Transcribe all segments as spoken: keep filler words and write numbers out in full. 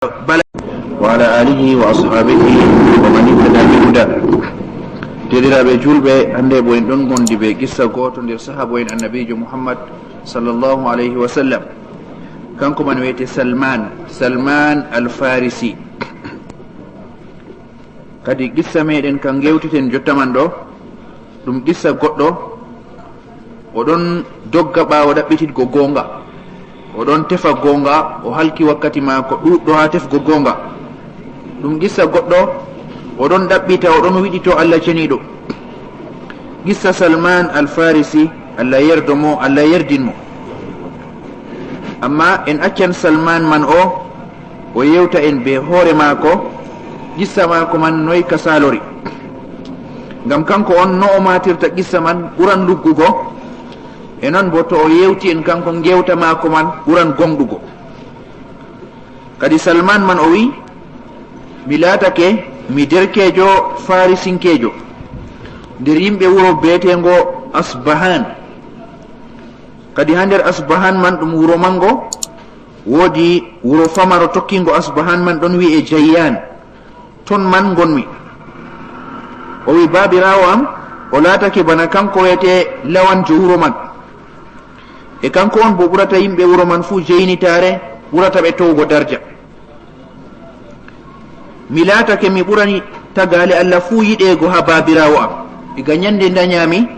Bala. Wa ala alihi wa ashabihi wa man ihtada bi huda. Deɗiraaɓe julɓe, hannde bo en ɗon ngondi be qissa gooto nder sahaabo en Annabiijo Muhammad sallallahu alayhi wa sallam. Kanko man wiyete Salman, Salman Al Farisi. Kadi qissa meɗen kan ngewteten jotta man ɗo, ɗum qissa goɗɗo, o ɗon dogga ɓaawo ɗaɓɓititgo goonga. O ɗon tefa goonga, o halki wakkati maako ɗuuɗɗo haa tefgo goonga. Ɗum qissa goɗɗo, o ɗon ɗaɓɓita, o ɗon wiɗito Allah Ceniiɗo. Qissa Salman Al Farisi, Allah yerdo mo, Allah yerdin mo. Amma en accan Salman man o, o yewta en be hoore maako, qissa maako man noy ka saalori. Ngam kanko on no o maatirta qissa man ɓuran luggugo, e non bo to o yewti en kanko ngewta maako man ɓuran gomɗugo. Kadi Salman man o wi, "Mi laatake mi derkeejo Farisinkeejo nder yimɓe wuro beeteengo Asbahan. Kadi haa nder Asbahan man ɗum wuro manngo, woodi wuro famaro tokkingo Asbahan man ɗon wi'e Jayyan. Ton man ngonmi." O wi, "Baabiraawo am, o laatake bana kanko wiyete lawanjo wuro man. E kanko on bo ɓurata yimɓe wuro man fuu jeynitaare, ɓurata ɓe towugo darja. Mi laatake mi ɓurani tagaale Allah fuu yiɗeego haa baabiraawo am. Iga nyande ndanyami,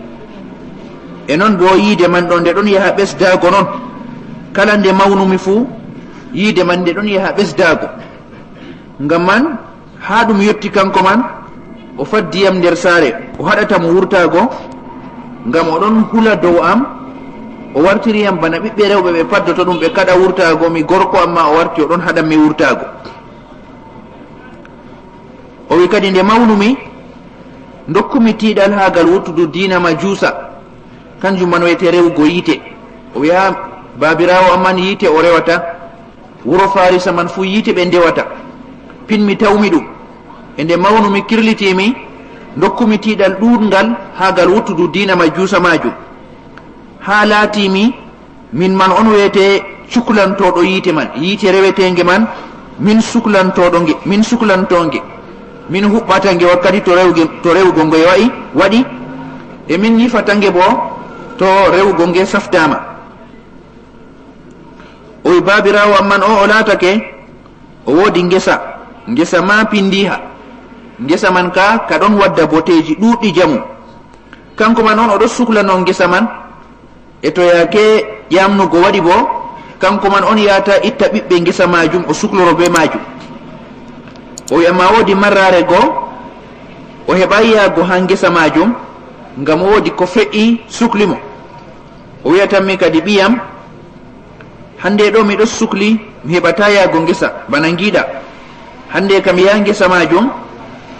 e non bo yiide man ɗo nde ɗon yaha ɓesdaago non. Kala nde mawnumi fuu, yiide man nde ɗon yaha ɓesdaago. Ngam man, haa ɗum yotti kanko man, o faddi yam nder saare, o haɗata mo wurtaago, ngam o ɗon hula dow am, o wartiri yam bana ɓiɓɓe rewɓe ɓe paddoto ɗum ɓe kaɗa wurtaago, mi gorko, amma o warti o ɗon haɗan mi wurtaago." O wi kadi, "Nde mawnumi, ndokkumi tiiɗal haa gal wuttudu diina majuusa, kanjum man wiyete rewugo yiite." O wi, "Haa baabiraawo am man yiite o rewata, wuro Farisa man fuu yiite ɓe ndewata. Pinmi tawmi ɗum. E nde mawnumi kirlitiimi, ndokkumi tiiɗal ɗuuɗngal haa gal wuttudu diina majuusa maajum. Haa laatiimi min man on wiyete cuklantooɗo yiite man, yiite reweteenge man, min suklantooɗo nge, min suklanto nge, min huɓɓata nge wakkati to rewge, to rewugo nge wa'i, waɗi, e min nyifata nge bo to rewugo nge saftaama." O wi, "Baabiraawo am man o, o laatake, o woodi ngesa, ngesa maa pindiiha. Ngesa man ka, ka ɗon wadda boteeji ɗuuɗɗi jamu. Kanko man on o ɗon suklano ngesa man, e to yaake ƴamnugo waɗi bo, kanko man on yahata itta ɓiɓɓe ngesa maajum, o sukloro be maajum." O wi, "Amma woodi marraare go, o heɓaay yahgo haa ngesa maajum, ngam woodi ko fe'i sukli mo. O wi'atanmi kadi, 'Ɓiyam, hande ɗo miɗo sukli, mi heɓataa yahgo ngesa bana ngiɗa. Hande kam yaha ngesa maajum,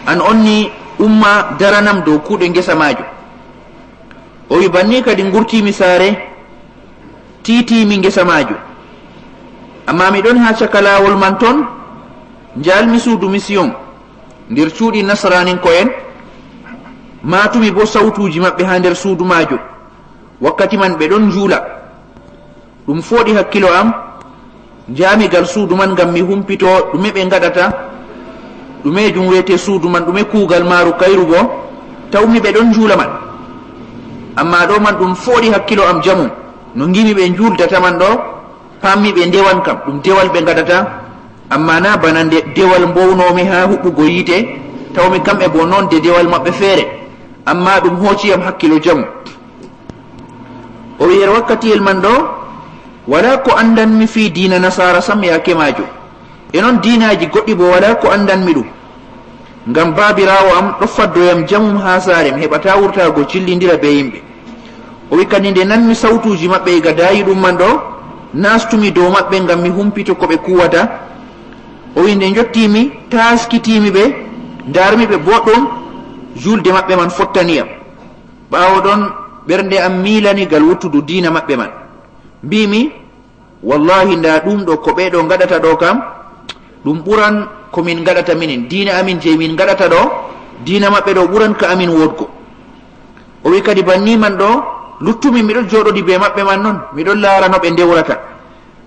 an onni umma daranam dow kuuɗe ngesa maajum.'" O wi, "Banni kadi ngurtiimi saare, tiitiimi ngesa maajum. Amma mi ɗon haa caka laawol man ton, njaalmi suudu Misiyom nder cuuɗi Nasraaninko'en, maatumi bo sawtuuji maɓɓe haa nder suudu maajum. Wakkati man ɓe ɗon njuula. Ɗum fooɗi hakkilo am, njaami gal suudu man ngam mi humpito ɗume ɓe ngaɗata, ɗumeejum wiyete suudu man, ɗume kuugal maaru kayru bo, tawmi ɓe ɗon njuula man. Amma ɗo man ɗum fooɗi hakkilo am jamum, no ngi'mi ɓe njuuldata man ɗo, paammi ɓe ndewan kam, ɗum dewal ɓe ngaɗata, amma na bana nde dewal mbownoomi haa huɓɓugo yiite, tawmi kamɓe bo non de dewal maɓɓe feere, amma ɗum hooci yam hakkilo jamum." O wi'i, "Her wakkatiyel man ɗo, walaa ko anndanmi fii diina Nasaara sam yaake maajo. E non diinaaji goɗɗi boo walaa ko anndanmi ɗum. Ngam baabiraawo am ɗo faddo yam jamum haa saare, mi heɓataa wurtaago jillindira bee yimɓe." O wi'i, "Kadi nde nanmi sawtuuji maɓɓe iga daayiiɗum man ɗo, naastumi dow maɓɓe ngam mi humpito ko ɓe kuuwata." O wi'i, "Nde njottiimi, taaskitiimi ɓe, ndaarmi ɓe booɗɗum, juulde maɓɓe man fottani yam. Ɓaawo ɗon, ɓernde am miilani gal wuttudu diina maɓɓe man. Mbiimi, 'Wallaahi, ndaa ɗum ɗo ko ɓee ɗo ngaɗata ɗo kam, ɗum ɓuran ko min ngaɗata minin. Diina amin jey min ngaɗata ɗo, diina maɓɓe ɗo ɓuran ka amin woodgo.'" O wi'i, "Kadi banni man ɗo, luttumi miɗo jooɗodi bee maɓɓe man non, miɗon laara no ɓe ndewrata.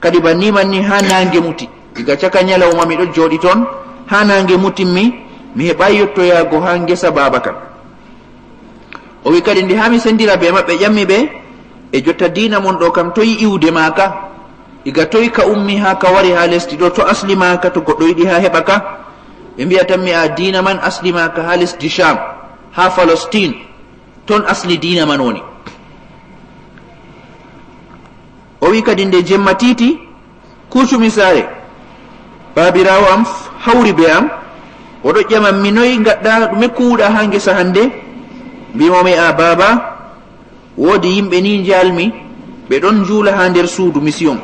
Kadi banni man ni haa naange muti. Iga caka ñalawma miɗo jooɗi toon, haa naange mutimmi, mi heɓaay yottoyaago haa ngesa baaba kan. O wi kadi, nde haa mi senndira bee maɓɓe, ƴammi ɓe, e jotta diina mon ɗo kam, toy iwde maaka? Iga toy ka ummi haa ka wari haa lesdi ɗo? To asli maaka, to goɗɗo yiɗi haa heɓa ka? Ɓe mbi'atanmi, a, diina man asli maaka haa lesdi Sham, haa Palestine, toon asli diina man woni. O wi kadi, nde jemma tiiti, kuucumi saare, baabiraawo am hawri bee am, o ɗo ƴamammi, noy ngaɗɗa, ɗume kuuwɗa haa ngesa hannde? Mbimi mo, a, baaba, woodi yimɓe ni njaalmi, ɓe ɗon njuula haa nder suudu misiyon.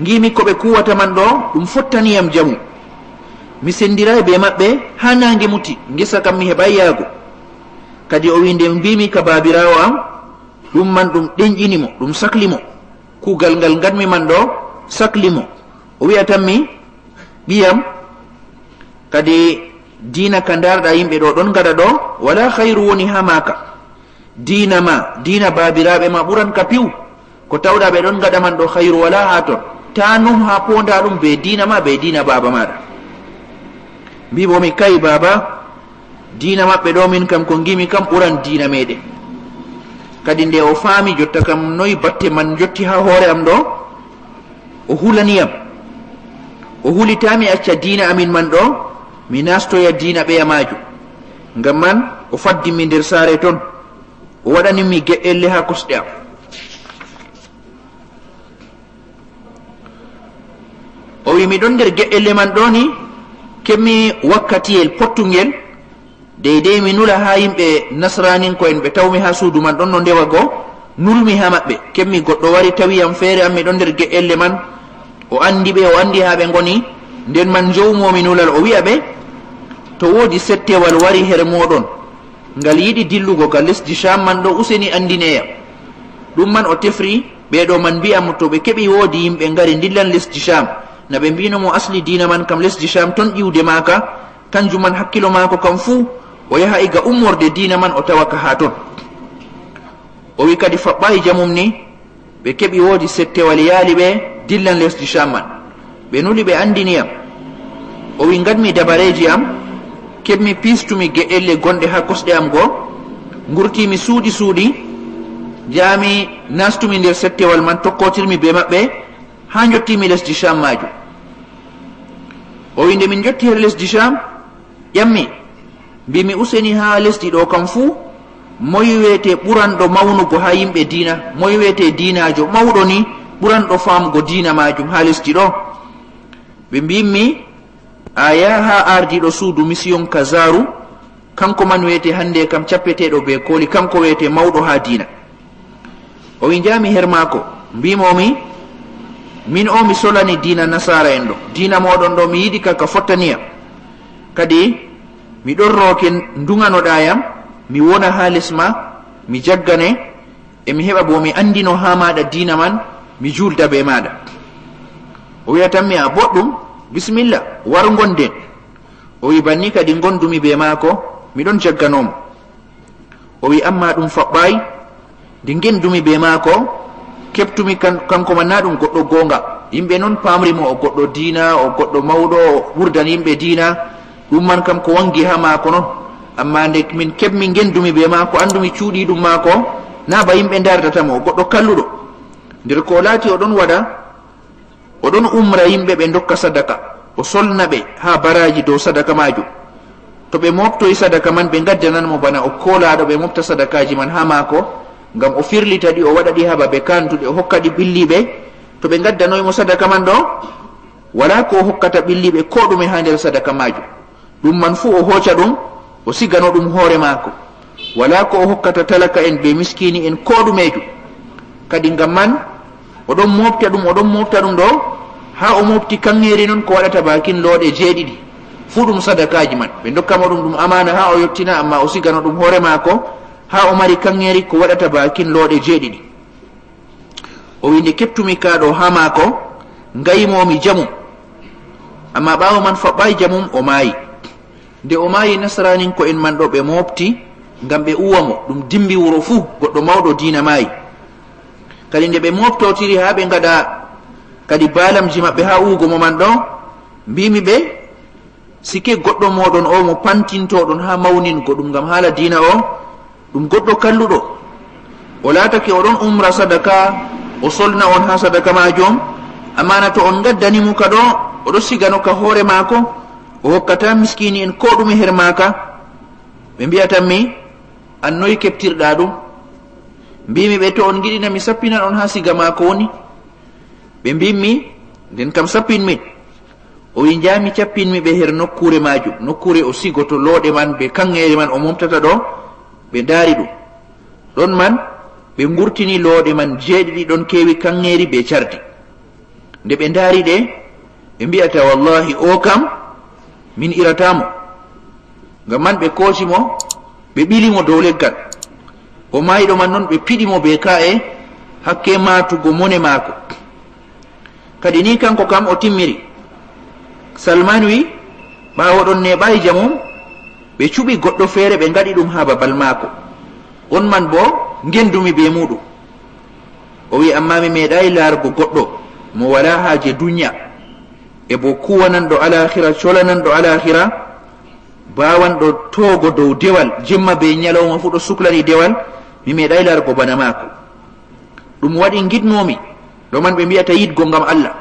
Ngiimi ko ɓe kuuwata man ɗo, ɗum fottani yam jamu. Mi senndiraay bee maɓɓe haa naange muti, ngesa kam mi heɓaay yaago. Kadi o wi, nde mbimi ka baabiraawo am, ɗum man ɗum ɗenƴini mo, ɗum sakli mo. Kuugal ngal ngaɗmi man ɗo sakli mo. O wi'atanmi, ɓiyam, kadi diina ka ndaarɗa yimɓe ɗo ɗon ngaɗa ɗo, walaa hayru woni haa maaka. Diina ma, diina baabiraaɓe ma ɓuran ka piw. Ko tawɗa ɓe ɗon ngaɗa man ɗo, hayru walaa haa ton. Taa num haa poonda ɗum bee diina ma, bee diina baaba maaɗa. Mbiimi mo, kay baaba, diina maɓɓe ɗo, min kam ko ngiimi kam ɓuran diina meeɗen. Kadi nde o faami jotta kam noy batte man njotti haa hoore am ɗo, o hulani yam. O huli taa mi acca diina amin man ɗo, mi naastoya diina ɓeya maajum. Ngam man o faddi mi nder saare ton, o waɗani mi ge'elle haa kosɗe am. O wi, mi ɗon nder ge'elle man ɗo ni, keɓmi wakkatiyel pottungel, deydey mi nula haa yimɓe nasraaninko'en ɓe tawmi haa suudu man ɗon no ndewa go, nulmi haa maɓɓe. Keɓmi goɗɗo wari tawi yam feere am, mi ɗon nder ge'elle man. O anndi ɓe, o anndi haa ɓe ngoni. Nden man njowmoomi nulal, o wi'a ɓe, to woodi settewal wari her mooɗon, ngal yiɗi dillugo ka lesdi Sham man ɗo, useni anndine yam. Ɗum man o tefri ɓe ɗo man mbi'a mo, to ɓe keɓi woodi yimɓe ngari ndillan lesdi Sham, na ɓe mbino mo asli diina man kam lesdi Sham ton iwde maaka, kanjum man hakkilo maako kam fuu, o yaha iga ummorde diina man, o tawa ka haa ton. O wi kadi faɓɓaayi jamum ni, ɓe keɓi woodi settewal yaali ɓe dillan lesdi Sham man. Ɓe nuli ɓe anndini yam. O wi, ngaɗmi dabareeji am, keɓmi piistumi ge'elle gonɗe haa kosɗe am go, ngurtiimi suuɗi suuɗi, njaami naastumi nder settewal man, tokkotirmi bee maɓɓe haa njottiimi lesdi Sham maajum. O wi, nde min njotti her lesdi Sham, ƴammi, mbimi, useni haa lesdi ɗo kam fuu, moy weete ɓuranɗo mawnugo haa yimɓe diina? Moy weete diinaajo mawɗo ni ɓuranɗo faamugo diina maajum haa lesdi ɗo? Ɓe mbimmi, a yaha haa ardiiɗo suudu misiyon Kazaru, kanko man weete hannde kam cappeteeɗo bee kooli, kanko weete mawɗo haa diina. O wi, njaami her maako, mbimomi, min o mi solani diina nasaara en ɗo. Diina mooɗon ɗo mi yiɗi ka, ka fottani yam. Kadi mi ɗon rooke nduŋanoɗa yam, mi wona haa les ma, mi jaggane, e mi heɓa boo mi anndino haa maaɗa diina man, mi juulda bee maaɗa. O wi'atanmi, a, boɗɗum, bismilla, war ngonden. O wi, banni kadi ngondumi bee maako, mi ɗon jaggano mo. O wi, ammaa ɗum faɓɓaay. Nde ngenndumi bee maako, keɓtumi kan-, kanko man, naa ɗum goɗɗo goonga. Yimɓe non paamri mo o goɗɗo diina, o goɗɗo mawɗo, o ɓurdan yimɓe diina. Ɗum man kam ko waŋgi haa maako non. Ammaa nde min keɓmi, ngenndumi bee maako, anndumi cuuɗiiɗum maako, naa ba yimɓe ndaardata mo, o goɗɗo kalluɗo. Nder ko o laati, o ɗon waɗa, o ɗon umra yimɓe ɓe ndokka sadaka, o solna ɓe haa baraaji dow sadaka maajum. To ɓe mooɓtoyi sadaka man, ɓe ngaddanan mo bana o koolaaɗo ɓe mooɓta sadakaaji man haa maako, ngam o firlita ɗi, o waɗa ɗi haa babe kaanduɗe, o hokka ɗi ɓilliiɓe. To ɓe ngaddanoyi mo sadaka man ɗo, walaa ko o hokkata ɓilliiɓe koo ɗume haa nder sadaka maajum. Ɗum man fuu o hooca ɗum, o sigano ɗum hoore maako. Walaa ko o hokkata talaka'en bee miskiini'en koo ɗumeejo. Kadi ngam man, o ɗon mooɓta ɗum, o ɗon mooɓta ɗum ɗo, haa o mooɓti kaŋŋeeri non ko waɗata baakin looɗe jeeɗiɗi. Fuu ɗum sadakaaji man. Ɓe ndokka mo ɗum, ɗum amaana haa o yottina, ammaa o sigano ɗum hoore maako, haa o mari kaŋŋeeri ko waɗata baakin looɗe jeeɗiɗi. O wi, nde keɓtumi kaa ɗo haa maako, ngaymomi jamum. Ammaa ɓaawo man faɓɓaay jamum, o maayi. Nde o maayi, nasaraaninko'en man ɗo ɓe mooɓti ngam ɓe uwa mo, ɗum dimbi wuro fuu, goɗɗo mawɗo diina maayi. Kadi nde ɓe mooɓtotiri haa ɓe ngaɗa Kadi baalamji maɓɓe haa uwugo mo man ɗo, mbiimi ɓe, "Sike goɗɗo mooɗon o mo pantintooɗon haa mawningo ɗum ngam haala diina o, ɗum goɗɗo kalluɗo. O laatake o ɗon umra sadaka, o solna on haa sadaka maajum, ammaa na to on ngaddani mo ka ɗo, o ɗo sigano ka hoore maako, o hokkata miskiini'en koo ɗume her maaka." Ɓe mbi'atammi, "An noy keɓtirɗa ɗum?" Mbiimi ɓe, "To on ngiɗi na mi sappinan on haa siga maako woni?" Ɓe mbiimmi, "Nden kam sappinmin." O wi, "Njaami cappinmi ɓe her nokkuure maajum, nokkuure o sigoto looɗe man bee kaŋŋeeri man o momtata ɗo." Ɓe ndaari ɗum. Ɗon man, ɓe ngurtini looɗe man jeeɗiɗi ɗon keewi kaŋŋeeri bee cardi. Nde ɓe ndaari ɗe, ɓe mbi'ata, "Wallaahi, o kam, min irata mo." Ngam man ɓe kooci mo, ɓe ɓili mo dow leggal. O maayɗo man non ɓe piɗi mo bee kaa'e, hakke maatugo mone maako. Kadi ni kanko kam o timmiri. Salman wi, "Ɓaawo ɗon neeɓaayi jamum, ɓe cuɓi goɗɗo feere ɓe ngaɗi ɗum haa babal maako. On man boo ngendumi bee muuɗum." O wi, "Ammaa mi meeɗaayi laarugo goɗɗo mo walaa haaje dunya, e boo kuwananɗo alaahira, colananɗo alaahira, baawanɗo toogo dow dewal, jemma bee nyalawma fuu ɗo suklani dewal, mi meeɗaayi laarugo bana maako." Ɗum waɗi ngiɗnoomi, ɗo man ɓe mbi'ata yiɗgo ngam Allah.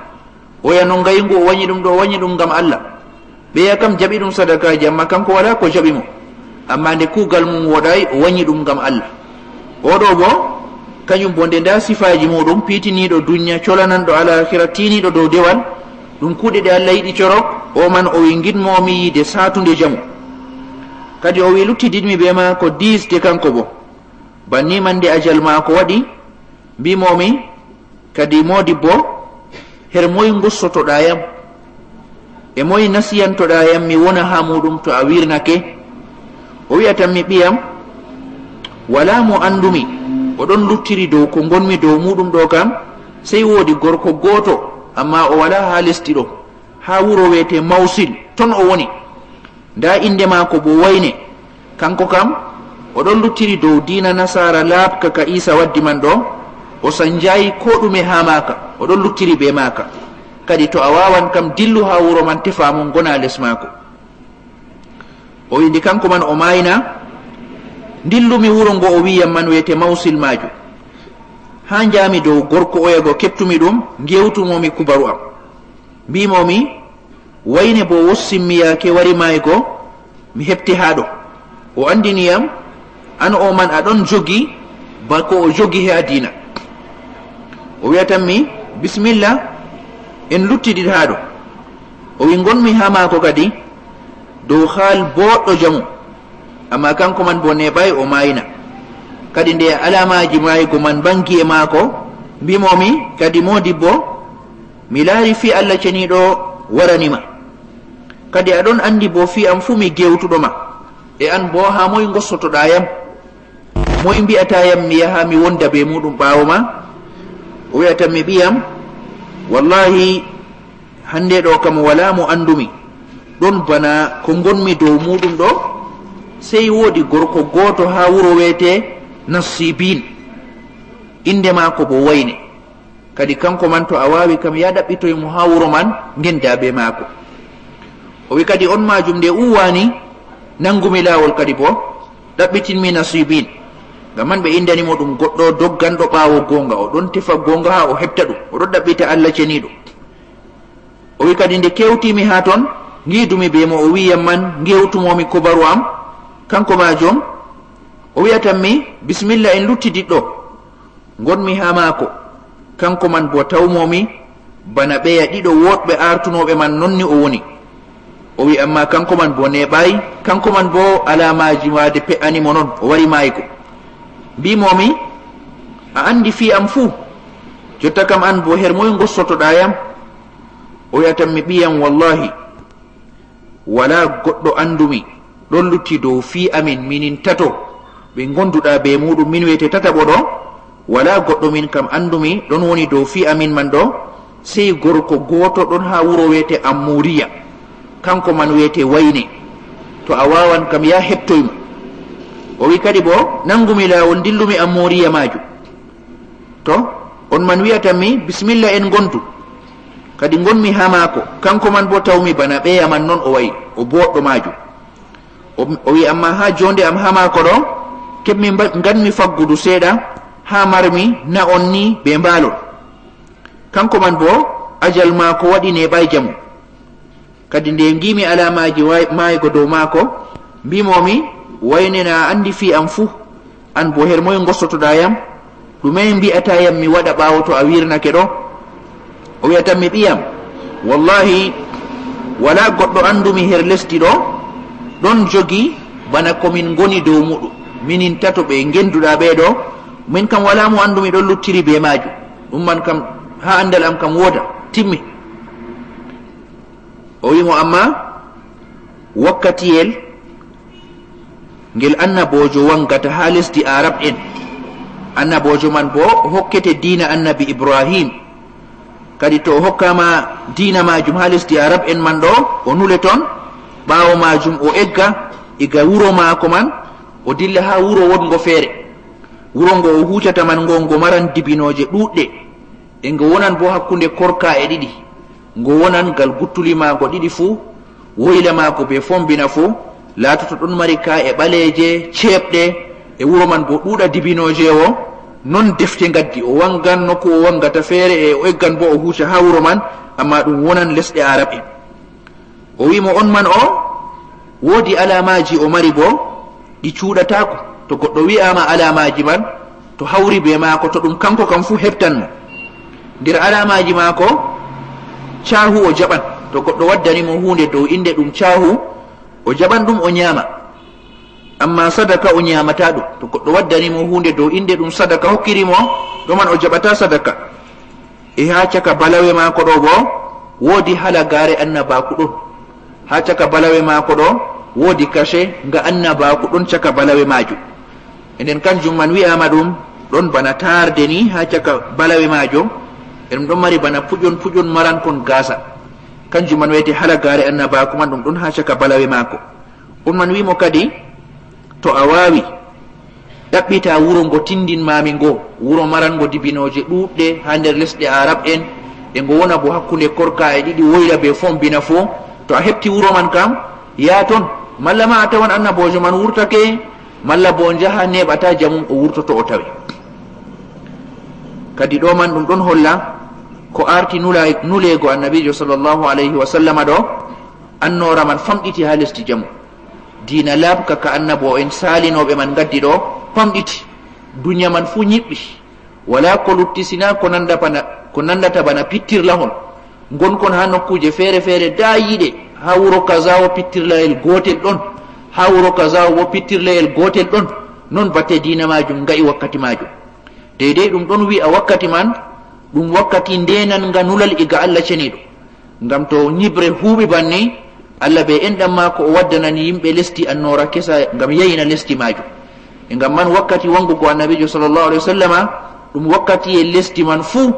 Oya no ngayŋgu o wanyi ɗum ɗo, o wanyi ɗum ngam Allah. Ɓeya kam jaɓi ɗum sadakaaji, ammaa kanko walaa ko jaɓi mo. Ammaa nde kuugal mum wooɗaay, o wanyi ɗum ngam Allah. Oo ɗo boo, kanyum boo nde ndaa sifaaji muuɗum, piitiniiɗo dunya, colananɗo alaakira, tiiniiɗo dow dewal, ɗum kuuɗe ɗe Allah yiɗi corok, o man o wi ngiɗmoomi yiide saatunde jamu. Kadi o wi luttidiɗmi bee maako diisde kanko boo. Banni man nde ajal maako waɗi, mbi'moomi, kadi moodibbo, her moy ngussotoɗaa yam? E moy nasiyantoɗaa yam mi wona haa muuɗum to a wirnake? O wi'atammi, "Ɓiyam, walaa mo anndumi, o ɗon luttiri dow ko ngonmi dow muuɗum ɗo kam, sey woodi gorko gooto, ammaa o walaa haa lesdi ɗo, haa wuro wi'ete Mawsil, ton o woni." Ndaa innde maako bo Wayne. Kanko kam, o ɗon luttiri dow diina nasaara laaɓka ka Iisa waddi man ɗo, o sanjaayi koo ɗume haa maaka, o ɗon luttiri bee maaka. Kadi to a waawan kam, dillu haa wuro man, tefa mo, ngona les maako. O wi'i, nde kanko man o maayna, ndillumi wuro ngo o wi'i yam man wi'ete Mawsil maajum. Haa njaami dow gorko oya go, keɓtumi ɗum, ngeewtumoomi kubaru am. Mbi'moomi, Wayne boo wossimmi yaake wari maaygo, mi heɓte haa ɗo. O anndini yam, an o man a ɗon jogi ba ko o jogi he Adiina. O wi'atammi, "Bismilla, en luttidiɗ haa ɗo." O wi'i, ngonmi haa maako kadi, dow haal booɗɗo jamu. Ammaa kanko man boo neeɓaay o maayna. Kadi nde alaamaaji maaygo man mbaŋgi e maako, mbi'moomi, kadi moodibbo, mi laari fii Allah ceniiɗo warani ma. Kadi a ɗon anndi boo fii am fuu mi gewtuɗo ma. E an boo, haa moy ngossotoɗaa yam? Moy mbi'ataa yam mi yaha mi wonda bee muuɗum ɓaawo ma? O wi'atammi, ɓiyam, wallaahi, hannde ɗo kam walaa mo anndumi, ɗon bana ko ngonmi dow muuɗum ɗo, sey woodi gorko gooto haa wuro wi'ete Nassibiin, innde maako bo Wayne. Kadi kanko man, to a waawi kam, yaa ɗaɓɓitoy mo haa wuro man, ngenda bee maako. O wi kadi, on maajum nde uwani, nanngumi laawol kadi bo, ɗaɓɓitinmi Nassibiin. Ngam man ɓe inndani mo ɗum goɗɗo dogganɗo ɓaawo goonga, o ɗon tefa goonga haa o heɓta ɗum, o ɗon ɗaɓɓita Allah ceniiɗo. O wi kadi, nde kewtimi haa ton, ngiidumi bee mo o wi yam man, ngewtumoomi kubaru am, kanko maajum, o wi'atammi, bismilla, en luttidiɗ ɗo. Ngonmi haa maako, kanko man boo tawmoomi, bana ɓeya ɗiɗo wooɗɓe aartunooɓe man, non ni o woni. O wi, ammaa kanko man boo neeɓaay, kanko man boo alaamaaji maayde pe ani mo non, o wari maaygo. Mbi'moomi, a anndi fii am fuu. Jotta kam an boo, her moy ngossotoɗaa yam? O wi'atammi, ɓiyam, wallaahi, walaa goɗɗo anndumi ɗon lutti dow fii amin, minin tato, ɓe ngonduɗaa bee muuɗum, min wi'ete tataɓo ɗo, walaa goɗɗo min kam anndumi ɗon woni dow fii amin man ɗo, sey gorko gooto ɗon haa wuro wi'ete Ammooriya, kanko man wi'ete Wayne. To a waawan kam, yaa heɓtoy mo. O wi kadi boo, nanngumi laawol, ndillumi Ammooriya maajum. To, on man wi'atammi, bismilla, en ngondu. Kadi ngonmi haa maako, kanko man boo tawmi bana ɓeya man non o wa'i, o booɗɗo maajum. O, o wi'i, "Ammaa haa joonde am haa maako ɗo, keɓmi mba-, nganmi faggudu seeɗa haa marmi na'on ni bee mbaalol." Kanko man boo, ajal maako waɗi neeɓaay jamum. Kadi nde ngiimi alaamaaji way-, maaygo dow maako, mbi'mi, "Wayne na a anndi fii am fuu, an boo her moy ngostotoɗaa yam? Ɗume mbi'ataa yam mi waɗa ɓaawo to a wirnake ɗo?" O wi'atammi, "Ɓiyam, wallaahi, walaa goɗɗo anndumi her lesdi ɗo ɗon jogi bana ko min ngoni dow muuɗum, minin tato ɓe ngenduɗaa ɓee ɗo, min kam walaa mo anndumi ɗon luttiri bee maajum. Ɗum man kam, haa anndal am kam wooda, timmi." O wi'i mo, "Ammaa wakkatiyel ngel annaboojo waŋgata haa lesdi Arab'en, annaboojo man boo o hokkete diina annabi Ibrahim. Kadi to o hokkaama diina maajum haa lesdi Arab'en man ɗo, o nule ton. Ɓaawo maajum o egga iga wuro maako man, o dilla haa wuro woɗngo feere. Wuro ngo o huucata man ngo, ngo maran dibinooje ɗuuɗɗe, e ngo wonan boo hakkunde korka'e ɗiɗi. Ngo wonan gal guttuli maago ɗiɗi fuu, woyla maago bee fombina fuu, laatoto ɗon mari kaa'e ɓaleeje, ceeɓɗe, e wuro man boo ɗuuɗa dibinooje wo." Non defte ngaddi, o waŋgan nokku o waŋgata feere, e o eggan boo o huuca haa wuro man, ammaa ɗum wonan lesɗe Arab'en. O wi'i mo, "On man o woodi alaamaaji o mari boo, ɗi cuuɗataako. To goɗɗo wi'aama alaamaaji man, to hawri bee maako, to ɗum kanko kam fuu heɓtan mo. Nder alaamaaji maako, caahu o jaɓan. To goɗɗo waddani mo huunde dow innde ɗum caahu, o jaɓan ɗum o nyaama. Ammaa sadaka o nyaamataa ɗum. To goɗɗo waddani mo huunde dow innde ɗum sadaka hokkiri mo, ɗo man o jaɓataa sadaka." E haa caka balawe maako ɗo boo, woodi halagaare annabaaku ɗon. Haa caka balawe maako ɗo, woodi kace nga annabaaku ɗon caka balawe maajum. E nden kanjum man wi'aama ɗum ɗon bana taarde ni haa caka balawe maajum. E ɗum ɗon mari bana puƴon puƴon marankon gaasa. Kanjum man wi'ete halagaare annabaaku man, ɗum ɗon haa caka balawe maako. On man wi'i mo kadi, "To a waawi, ɗaɓɓita wuro ngo tindinmaami ngo, wuro marango dibinooje ɗuuɗɗe haa nder lesɗe Arab'en, e ngo wona bo hakkunde korka'e ɗiɗi woyla bee fombina fuu. To a heɓti wuro man kam, yaha ton. Malla ma a tawan annaboojo man wurtake, malla boo njaha neeɓata jamum o wurtoto o tawe." Kadi ɗo man ɗum ɗon holla ko aarti nula-, nuleego Annabiijo sallallahu alayhi wa sallama ɗo, annoora man famɗiti haa lesdi jamum. Diina laaɓka ka annabo'en saalinooɓe man ngaddi ɗo, famɗiti. Dunya man fuu nyiɓɓi. Walaa ko lutti sinaa ko nanda bana, ko nandata bana pittirlahol. Ngonkon haa nokkuuje feere-feere daayiiɗe, haa wuro kaza wo pittirlayel gootel ɗon, haa wuro kaza wo pittirlayel gootel ɗon. Non batte diina maajum nga'i wakkati maajum. Deydey ɗum ɗon wi'a wakkati man, ɗum wakkati ndeenan nga nulal iga Allah Ceniiɗo. Ngam to nyiɓre huuɓi banni, Allah bee enɗam maako o waddanani yimɓe lesdi annoora kesa ngam yayna lesdi maajum. E ngam man wakkati wangugo Annabiijo sallallahu alaihi wasallama, ɗum wakkati e lesdi man fuu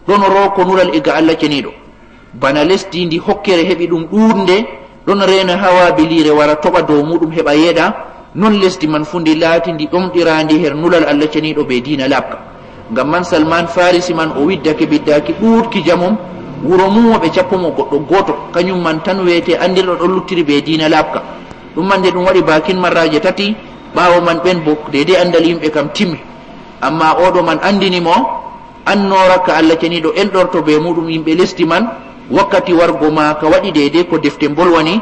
ɗon rooko nulal iga Allah Ceniiɗo. Bana lesdi ndi hokkere heɓi ɗum ɗuuɗnde, ɗon reena haa waabiliire wara toɓa dow muuɗum heɓa yeeɗa, non lesdi man fuu ndi laati ndi ɗomɗiraandi her nulal Allah Ceniiɗo bee diina laaɓka. Ngam man Salman Farisi man o widdake biddaaki ɗuuɗki jamum, wuro mum wo ɓe cappo mo goɗɗo gooto, kanyum man tan weete anndirɗo ɗon luttiri bee diina laaɓka. Ɗum man nde ɗum waɗi baakin marraaje tati, ɓaawo man ɓen boo deydey anndal yimɓe kam timmi. Ammaa oo ɗo man anndini mo, annoora ka Allah Ceniiɗo elɗorto bee muuɗum yimɓe lesdi man, wakkati wargo maaka waɗi deydey ko defte mbolwani,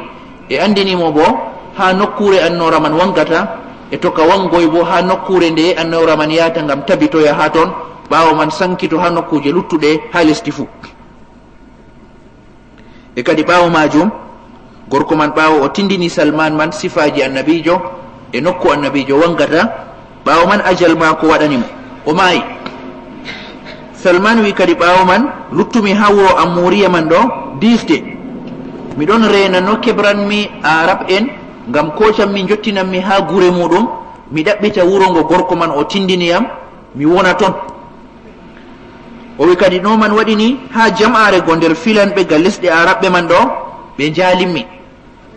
e anndini mo boo haa nokkuure annoora man wangata, e to ka wangoy boo haa nokkuure nde annoora man yahata ngam tabitoya haa ton, ɓaawo man sankito haa nokkuuje luttuɗe haa lesdi fuu. E kadi ɓaawo maajum, gorko man ɓaawo o tindini Salman man sifaaji Annabiijo e nokku Annabiijo wangata, ɓaawo man ajal maako waɗani mo, o maayi. Salman wi'i kadi ɓaawo man, luttumi haa wuro Ammooriya man ɗo diisde. Mi ɗon reena no keɓranmi Arab'en ngam koocanmi njottinanmi haa gure muuɗum, mi ɗaɓɓita wuro ngo gorko man o tindini yam, mi wona ton. O wi'i kadi, no man waɗi ni haa jam'aare go nder filanɓe ga lesɗe Arabɓe man ɗo, ɓe njaalimmi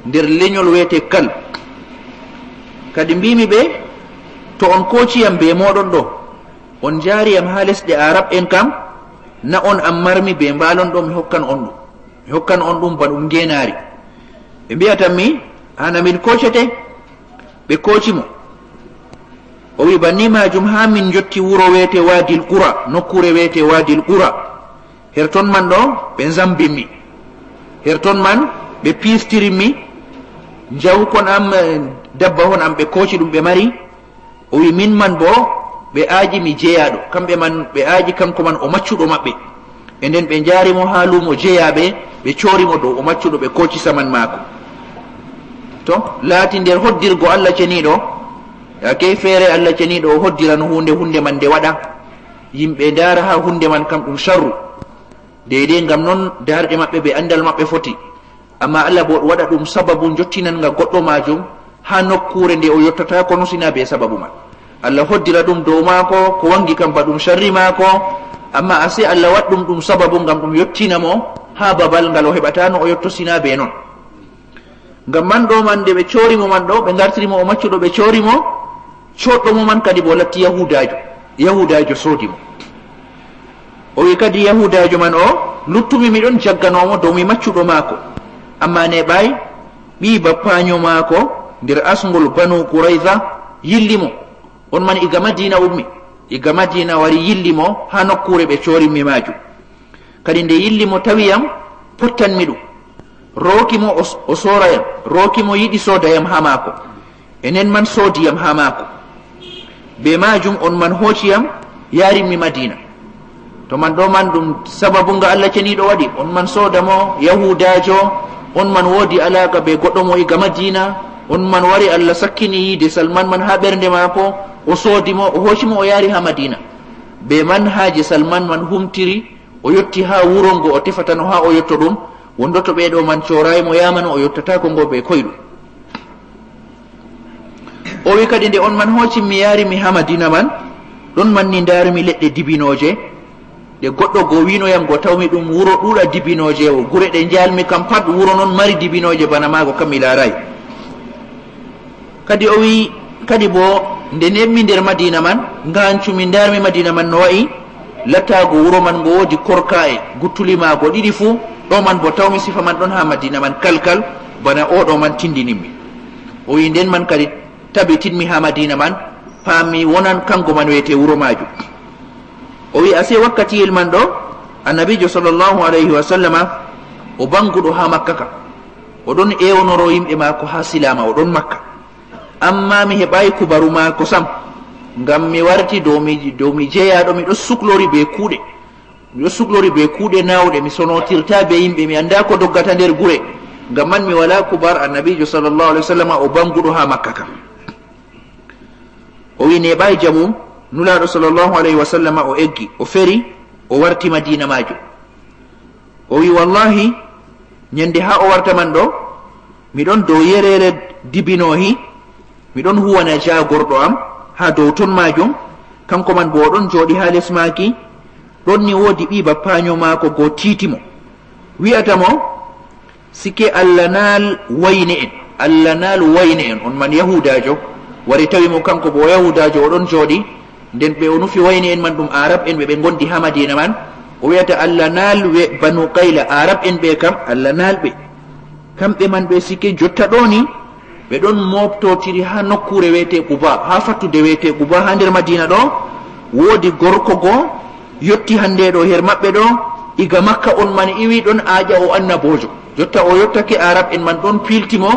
nder lenyol weete Kal. Kadi mbiimi ɓe, to on kooci yam bee mooɗon ɗo, on njaari yam haa lesɗe Arab'en kam, Na on am marmi be mbaalon ɗo, mi hokkan on ɗum. Mi hokkan on ɗum ba ɗum ngeenaari. Ɓe mbi'atammi, "Hana min koocete?" Ɓe kooci mo. O wi, "Banni maajum haa min njotti wuro weete Waadil Qura, nokkuure weete Waadil Qura. Her ton man ɗo, ɓe nzambimmi. Her ton man, ɓe piistirimmi. Njawukon am, eh, dabbahon am, ɓe kooci ɗum ɓe mari." O wi, "Min man boo, ɓe aaƴi mi jeyaaɗo. Kamɓe man, ɓe aaƴi kanko man o maccuɗo maɓɓe. E nden ɓe njaari mo haa luumo jeyaaɓe, ɓe coori mo dow o maccuɗo, ɓe kooci saman maako." To, laati nder hoddirgo Allah ceniiɗo, yaake feere Allah ceniiɗo o hoddirano huunde, huunde man nde waɗa. Yimɓe ndaara haa huunde man kam ɗum sharru. Deydey ngam non daarɗe maɓɓe be anndal maɓɓe foti. Ammaa Allah boo waɗa ɗum sababu njottinanga goɗɗo maajum haa nokkuure nde o yottataako no sina bee sababu man. Allah hoddira ɗum dow maako, ko waŋgi kam ba ɗum sharri maako, ammaa asee Allah waɗ ɗum ɗum sababu ngam ɗum yottina mo haa babal ngal o heɓataa no o yotto sina bee non. Ngam man ɗo man nde ɓe coori mo man ɗo, ɓe ngartiri mo o maccuɗo ɓe coori mo, coodɗo mo man kadi boo latti Yahuudaajo. Yahuudaajo soodi mo. O wi kadi Yahuudaajo man o, "Luttumi mi ɗon jaggano mo dow mi maccuɗo maako." Ammaa neeɓaay ɓii bappaanyo maako nder asŋgol Banu Qurayza yilli mo. On man iga Madiina ummi. Iga Madiina wari yilli mo haa nokkuure ɓe coorimmi maajum. Kadi nde yilli mo tawi yam, pottanmi ɗum. Rooki mo o, o soora yam. Rooki mo yiɗi sooda yam haa maako. E nen man soodi yam haa maako. Be maajum on man hooci yam, yaarimmi Madiina. To man ɗo man ɗum sababu nga Allah ceniiɗo waɗi. On man sooda mo Yahuudaajo, on man woodi alaaka be goɗɗo mo iga Madiina, on man wari Allah sakkini yiide Salman man haa ɓernde maako, o soodi mo, o hooci mo o yaari haa Madiina. Be man haaje Salman man humtiri, o yotti haa wuro ngo o tefatano haa o yotto ɗum, wondoto ɓee ɗo man cooraay mo yaamanu o yottataako ngo be koyɗum. O wi kadi, "Nde on man hooci mi yaari mi haa Madiina man, ɗon man ni ndaarmi leɗɗe dibinooje. Nde goɗɗo go wi'no yam go tawmi ɗum wuro ɗuuɗa dibinooje, o gure ɗe njaalmi kam pat wuro non mari dibinooje bana maago kam mi laaraay." Kadi o wi'i, kadi boo, nde neeɓmi nder Madiina man, ngaancumi, ndaarmi Madiina man no wa'i, lattaago wuro man ngo woodi korka'e, guttuli maago ɗiɗi fuu, ɗo man boo tawmi sifa man ɗon haa Madiina man kalkal, bana oo ɗo man tindinimmi. O wi'i, nden man kadi tabitinmi haa Madiina man, paami wonan kango man wi'ete wuro maajum. O wi'i, asee wakkatiyel man ɗo, Annabiijo sallallahu alayhi wa sallama o baŋguɗo haa Makka ka. O ɗon ewnoro yimɓe maako haa silaama, o ɗon Makka. Ammaa mi heɓaay kubaru maako sam, ngam mi warti dow mi, dow mi jeyaaɗo, mi ɗon suklori bee kuuɗe. Mi ɗon suklori bee kuuɗe naawɗe, mi sonootirta bee yimɓe, mi anndaa ko doggata nder gure. Ngam man mi walaa kubar. Annabiijo sallallahu alayhi wa sallama o baŋguɗo haa Makka ka. O wi'i neeɓaay jamum, Nulaaɗo sallallahu alayhi wa sallama o eggi, o feri, o warti Madiina maajum. O wi'i, wallaahi, nyande haa o warta man ɗo, mi ɗon dow yereere dibinoohi, mi ɗon huwana jaagorɗo am haa dow ton maajum, kaŋko man boo o ɗon jooɗi haa les maaki. Ɗon ni woodi ɓii bappaanyo maako go tiiti mo, wi'ata mo, sike Allah naal wayne en, Allah naal wayne en, on man Yahuudaajo, wari tawi mo kaŋko boo o Yahuudaajo o ɗon jooɗi. Nden ɓe o nufi wayne en man ɗum Arab en ɓe ɓe ngondi haa Madiina man. O wi'ata, Allah naal we Banu Qayla, Arab en ɓe kam, Allah naal ɓe. Kamɓe man ɓe sike jotta ɗo ni, ɓe ɗon mooɓtotiri haa nokkuure wi'ete Quba, haa fattude wi'ete Quba haa nder Madiina ɗo. Woodi gorko go yotti hande ɗo her maɓɓe ɗo, iga Makka on man iwi ɗon aaƴa o annaboojo. Jotta o yottake Arab en man ɗon piilti mo,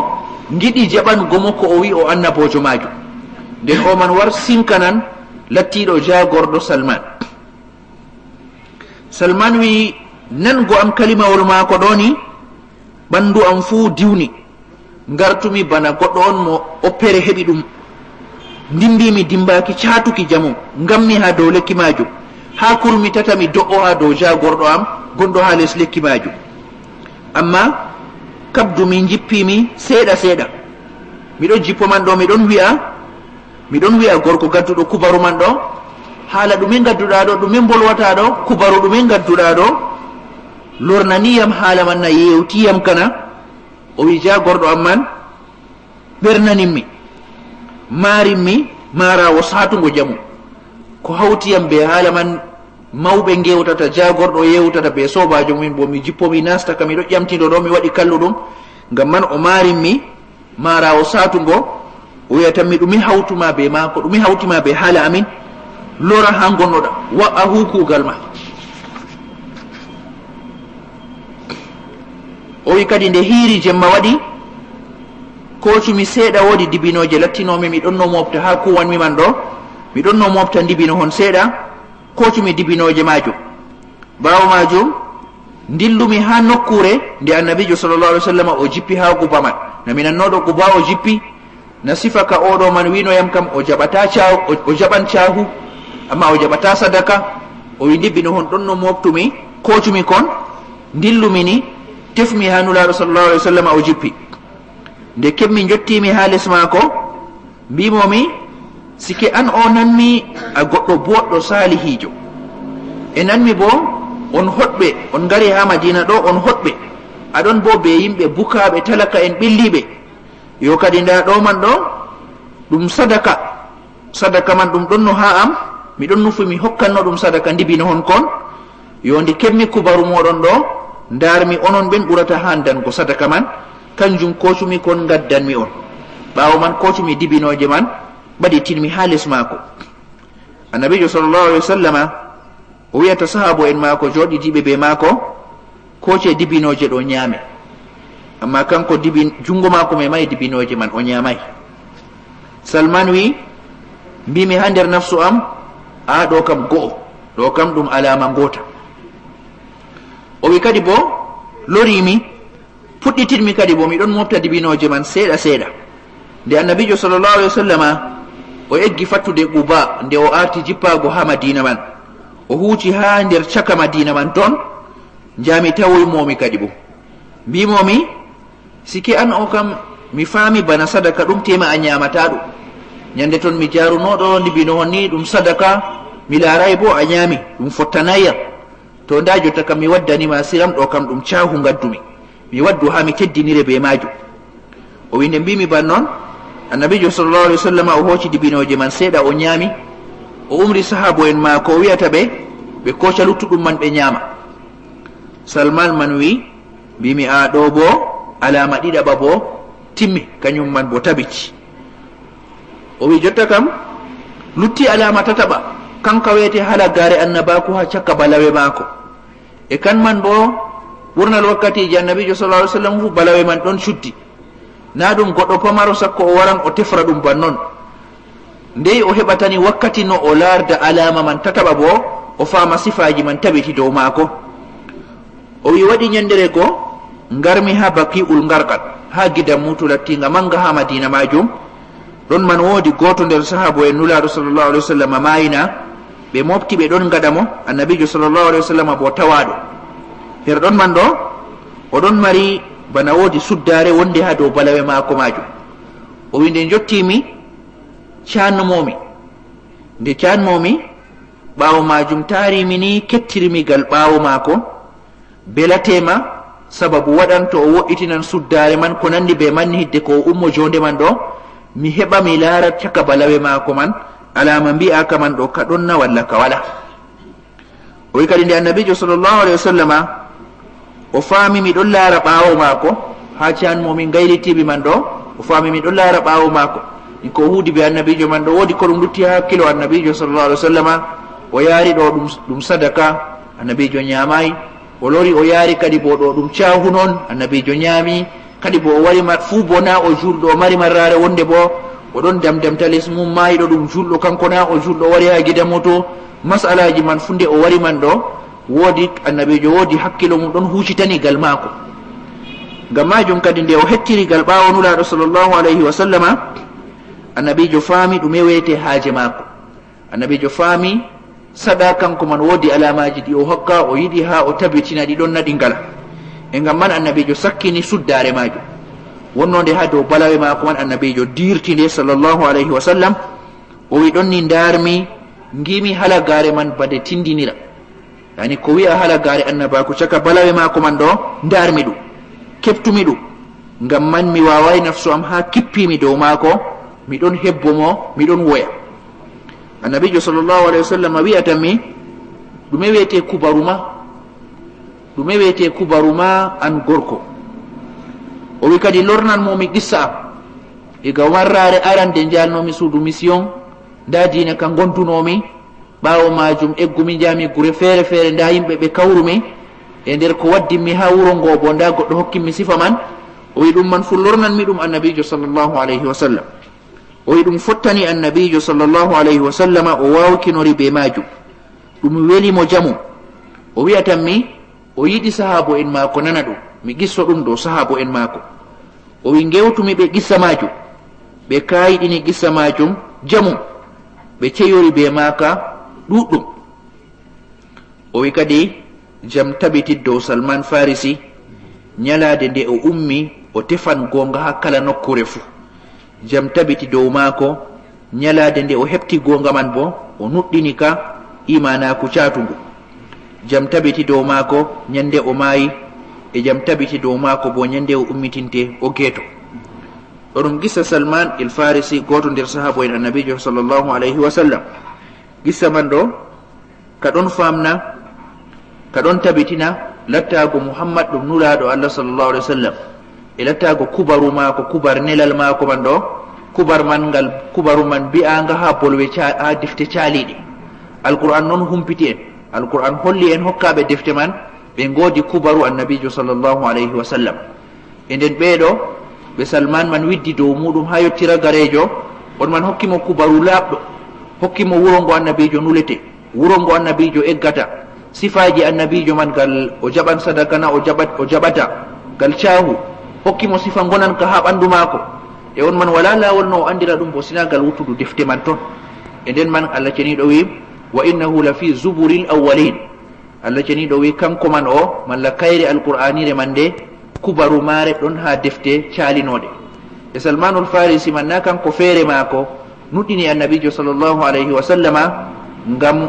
ngiɗi jaɓango mo ko o wi'i o annaboojo maajum. Nden o man war sinkanan lattiiɗo jaagorɗo Salman. Salman wi'i, nango am kalimawol maako ɗo ni, ɓandu am fuu diwni. Ngartumi bana goɗɗo on mo oppere heɓi ɗum. Ndimmbimi dimmbaaki caatuki jamum, ngammi haa dow lekki maajum. Haa kurmi tata mi do'o haa dow jaagorɗo am, gonɗo haa les lekki maajum. Ammaa kabdumi, njippimi seeɗa seeɗa. Mi ɗon jippo man ɗo, mi ɗon wi'a, mi ɗon wi'a gorko gadduɗo kubaru man ɗo, haala ɗume ngadduɗa ɗo, ɗume mbolwata ɗo, kubaru ɗume ngadduɗa ɗo? Lornani yam haala man na, yewti yam kana? O wi, jaagorɗo am man ɓernanimmi, maarimmi maaraawo saatugo jamum. Ko hawti yam bee haala man mawɓe ngewtata, jaagorɗo yewtata be soobaajo mum, bo mi jippo, mi nasta ka, miɗo ƴamtindo ɗo, mi waɗi kalluɗum. Ngam man o maarimmi, maaraawo saatungo, o wi'atammi, "Ɗume hawtuma be maako? Ɗume hawtima be haala amin? Lora haa ngonnoɗa, wa'a hu kuugal ma." O wi kadi, nde hiiri jemma waɗi, koocumi seeɗa, woodi dibinooje lattinoomi, mi ɗonno mofta haa kuwanmi man ɗo, mi ɗonno mofta dibino hon seeɗa, koocumi dibinooje maajum. Ɓaawo maajum, ndillumi haa nokkuure nde Annabiijo sallallahu alaihi wasallam o jippi haa Quba man. Na mi nannoɗo Quba o jippi, na sifa ka oɗo man wi'no yam kam o jaɓata caahu, o, o jaɓan caahu, amma o jaɓata sadaka. O wi, dibino hon ɗonno moftumi, koocumi kon, ndillumi ni, tefmi haa Nulaaɗo sallallahu alaihi wasallam o jippi. Nde keɓmi, njottimi haa les maako, mbimomi, "Sike an o nanmi a goɗɗo boɗɗo saalihiijo. E nanmi bo on hoɗɓe, on ngari haa Madiina ɗo on hoɗɓe. Aɗon bo be yimɓe bukaaɓe, talaka en, ɓilliiɓe. Yo kadi nda ɗo man ɗo, ɗum sadaka. Sadaka man ɗum ɗonno haa am, mi ɗon nufi mi hokkanno ɗum sadaka ndibino hon kon. Yo nde keɓmi kubaru moɗon ɗo, ndarmi onon ɓen ɓurata handango sadaka man, kanjum koocumi kon ngaddanmi on." Ɓaawo man koocumi dibinooje man, ɓaditinmi haa les maako. Annabiijo sallallahu alaihi wasallama o wi'ata sahaabo'en maako jooɗidiiɓe be maako, "Kooce dibinooje ɗo nyaame." Amma kanko dibin-, jungo maako memay dibinooje man, o nyaamay. Salman wi, mbimi haa nder nafsu am, "A ɗo kam go'o, ɗo kam ɗum alaama ngoota." O wi kadi bo, lorimi, puɗɗitirmi kadi bo, mi ɗon mofta dibinooje man seeɗa seeɗa. Nde Annabiijo sallallahu alaihi wasallama o eggi fattude Quba, nde o arti jippaago haa Madiina man, o huuci haa nder caka Madiina man ton, njami tawoymomi kadi bo. Mbimomi, "Sike an o kam, mi faami bana sadaka ɗum, tema a nyaamata ɗum." Nyande ton mi jaarunoɗo ndibino hon ni ɗum sadaka, mi laaray bo a nyaami, ɗum fottanay yam. To nda jotta kam mi waddani ma siram, ɗo kam ɗum caahu ngaddumi. Mi waddu haa mi teddinire be maajum. O wi, nde mbimi ban non, Annabiijo sallallahu alaihi wasallama o hooci dibinooje man seeɗa o nyaami. O umri sahaabo'en maako o wi'ata ɓe, ɓe kooca luttuɗum man ɓe nyaama. Salman man wi, mbimi, "A ɗo bo, alaama ɗiɗaɓa bo timmi, kanyum man bo tabiti." O wi, jotta kam lutti alaama tataɓa, kanka weete halagaare annabaaku haa caka balawe maako. E kan man bo, ɓurnal wakkatiiji Annabiijo sallallahu alaihi wasallam fu balawe man ɗon cuddi. Na ɗum goɗɗo pamaro sakko o waran o tefra ɗum ban non. Ndey o heɓatani wakkati no o laarda alaama man tataɓa bo, o faama sifaaji man tabiti dow maako. O wi, waɗi nyandere go, ngarmi haa Baqi'ul Ngarqad, haa gidan mutu lattinga manga haa Madiina maajum. Ɗon man woodi gooto nder sahaabo'en Nulaaɗo sallallahu alaihi wasallam maayina, ɓe mofti ɓe ɗon ngaɗa mo, Annabiijo sallallahu alaihi wasallam bo tawaaɗo. Her ɗon man ɗo, o ɗon mari bana woodi suddaare wonde haa dow balawe maako maajum. O wi, nde njottimi, canmomi. Nde canmomi, ɓaawo maajum taarimi ni kettirmi gal ɓaawo maako. Belatema, sababu waɗan to o wo'itinan suddaare man ko nandi be manni hidde ko o ummo jonde man ɗo, mi heɓa mi laara caka balawe maako man, alaama mbi'aaka man ɗo ka ɗon na walla ka wala. O wi kadi nde Annabiijo sallallahu alaihi wasallama o faami mi ɗon laara ɓaawo maako, haa canmomi ngaylitiiɓe man ɗo, o faami mi ɗon laara ɓaawo maako. Ni ko o huudi be Annabiijo man ɗo, woodi ko ɗum lutti haa hakkilo Annabiijo sallallahu alaihi wasallama, o yaari ɗo ɗum, ɗum sadaka, Annabiijo nyaamay. O lori o yaari kadi bo ɗo ɗum caahu non, Annabiijo nyaami. Kadi bo o wari ma-, fuu bo na o juulɗo, o mari marraare wonde bo o ɗon damdamta les mum, maayiɗo ɗum juulɗo, kanko na o juulɗo, o wari haa gida moto. Masalaaji man fu nde o wari man ɗo, woodi Annabiijo, woodi hakkilo mum ɗon huucitani gal maako. Ngam maajum kadi nde o hettiri gal ɓaawo Nulaaɗo sallallahu alaihi wasallama, Annabiijo faami ɗume weete haaje maako. Annabiijo faami saɗa kanko man woodi alaamaaji ɗi o hokka, o yiɗi haa o tabitina ɗi ɗon na ɗi ngala. E ngam man Annabiijo sakkini suddaare maajum. Wonnonde haa dow balawe maako man Annabiijo diirti nde sallallahu alaihi wasallam. O wi ɗon ni ndaarmi, ngiimi halagaare man bade tindinira. Yani ko wi'a halagaare annabaaku caka balawe maako man ɗo, ndaarmi ɗum, keɓtumi ɗum. Ngam man mi waaway nafsu am haa kippimi dow maako, mi ɗon hebbo mo, mi ɗon woya. Annabiijo sallallahu alaihi wasallam wi'atammi, Ɗume wiyetee kubaru ma? Ɗume wiyetee kubaru ma, an gorko? O wi kadi, lornan mo mi qissa am. Iga warraare arande njalnoomi suudu mission, nda diina ka ngontunoomi. Ɓaawo maajum eggumi njaami gure feere feere, nda yimɓe ɓe kawrumi. E nder ko waddimmi haa wuro ngo bo, nda goɗɗo hokkimmi sifa man. O wi ɗum man fu lornan mi ɗum Annabiijo sallallahu alayhi wa sallam. O wi ɗum fottani Annabiijo sallallahu alayhi wa sallama, o waawkinori be maajum. Ɗum weli mo jamu. O wi'atan mi, o yiɗi sahaabo en maako nana ɗum, mi qisso ɗum dow sahaabo en maako. O wi ngewtumi ɓe qissa maajum. Ɓe kaayiɗini qissa maajum jamu. Ɓe ceyori be maaka ɗuuɗɗum. O wi kadi, jam tabiti dow Salman Farisi, nyalaade nde o ummi, o tefan goonga haa kala nokkuure fuu. Jam tabiti dow maako, nyalaade nde o heɓti goonga man boo, o nuɗɗini ka iimaanaaku caatungu. Jam tabiti dow maako, nyande o maayi, e jam tabiti dow maako boo, nyande o ummitinte, o geeto. Ɗo ɗum qissa Salman il Farisi, gooto nder sahaabo en Annabiijo sallallahu alayhi wa sallam. Qissa man ɗo, ka ɗon faamna, ka ɗon tabitina lattaago Muhammad ɗum nulaaɗo Allah sallallahu alayhi wa sallam, e lattaago kubaru maako, kubar nelal maako man ɗo, kubar man ngal, kubaru man mbi'aanga haa bolwe ca-, haa defte caaliiɗe. Alqur'an non humpiti en. Alqur'an holli en hokkaaɓe defte man, ɓe ngoodi kubaru Annabiijo sallallahu alayhi wa sallam. E nden ɓee ɗo, ɓe Salman man widdi dow muuɗum haa yotti ragareejo, on man hokki mo kubaru laaɓɗo, hokki mo wuro ngo Annabiijo nulete, wuro ngo Annabiijo eggata, sifaaji Annabiijo man, ngal o jaɓan sadaka na o jaɓat-, o jaɓata, ngal caahu, hokki mo sifa ngonanka haa ɓandu maako. E on man walaa laawol no o anndira ɗum bo sinaa ngal wuttudu defte man ton. E nden man Allah Ceniiɗo wi'i, "Wa innahu la fi zuburil awwalin." Allah Ceniiɗo wi'i, kanko man o, malla kayre Alqur'aaniire man nde, kubaru maare ɗon haa defte caalinooɗe. E Salmanul Farisi man, na kanko feere maako nuɗɗini Annabiijo sallallahu alayhi wa sallama ngam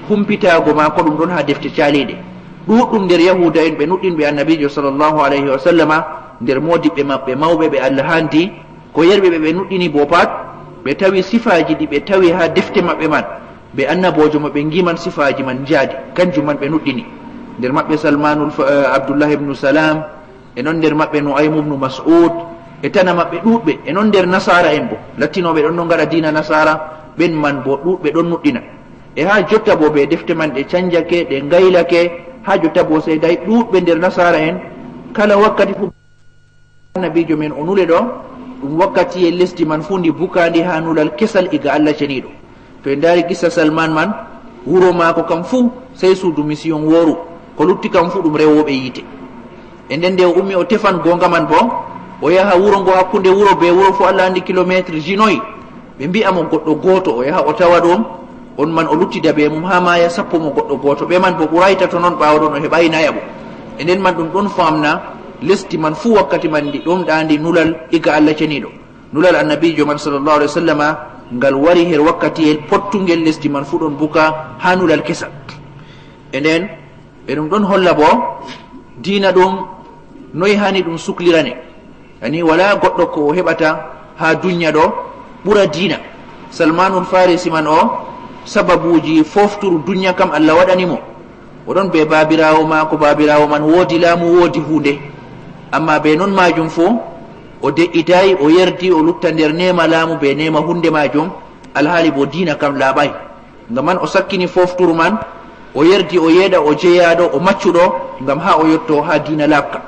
humpitaago maako, ɗum ɗon haa defte caaliiɗe. Ɗuuɗɗum nder Yahuuda'en ɓe nuɗɗinɓe Annabiijo sallallahu alayhi wa sallama, nder moodiɓɓe maɓɓe mawɓe ɓe Allah haandi, ko yerɓe ɓe ɓe nuɗɗini boo pat, ɓe tawi sifaaji ɗi ɓe tawi haa defte maɓɓe man, ɓe annaboojo mo ɓe ngiman sifaaji man njaadi, kanjum man ɓe nuɗɗini. Nder maɓɓe Salmanul Fa-, eh, Abdullah ibnu Salam, e non nder maɓɓe Nu'aymu ibnu Mas'ud, e tana maɓɓe ɗuuɗɓe, e non nder nasaara'en bo, lattinooɓe ɗon no ngaɗa diina nasaara, ɓen man bo ɗuuɗɓe ɗon nuɗɗina. E haa jotta bo be defte man ɗe canjake, ɗe ngaylake, haa jotta bo sey day ɗuuɗɓe nder nasaara'en, kala wakkati fu Annabiijo men o nule ɗo, ɗum wakkati e lesdi man fuu ndi bukaandi haa nulal kesal iga Allah Ceniiɗo. To en ndaari kissa Salman man, wuro maako kam fuu, sey suudu misiyon wooru, ko lutti kam fuu ɗum rewooɓe yiite. E nden nde o ummi o tefan goonga man boo, o yaha wuro ngo hakkunde wuro bee wuro fuu Allah anndi kilomeetirji noy. Ɓe mbi'a mo goɗɗo gooto, o yaha o tawa ɗum, on man o luttida bee mum haa maaya sappo mo goɗɗo gooto. Ɓe man boo ɓuraay tato non, ɓaawo ɗon o heɓaay nayaɓo. E nden man ɗum ɗon faamna lesdi man fuu wakkati man ndi ɗomɗaandi nulal iga Allah Ceniiɗo. Nulal Annabiijo man sallallahu alayhi wa sallama ngal wari her wakkatiyel pottungel, lesdi man fuu ɗon buka haa nulal kesal. E nden, e ɗum ɗon holla boo diina ɗum noy haani ɗum suklirane. Ani walaa goɗɗo ko o heɓata haa dunya ɗo ɓura diina. Salmanul Farisi man o, sababuuji fofturu dunya kam Allah waɗani mo. O ɗon bee baabiraawo maako, baabiraawo man woodi laamu, woodi huunde. Ammaa bee non maajum fuu, o de'itaay, o yerdi, o lutta nder neema laamu bee neema huunde maajum, alhaali boo diina kam laaɓaay. Ngam man o sakkini fofturu man, o yerdi, o yeeɗa, o jeyaaɗo, o maccuɗo, ngam haa o yotto haa diina laaɓka.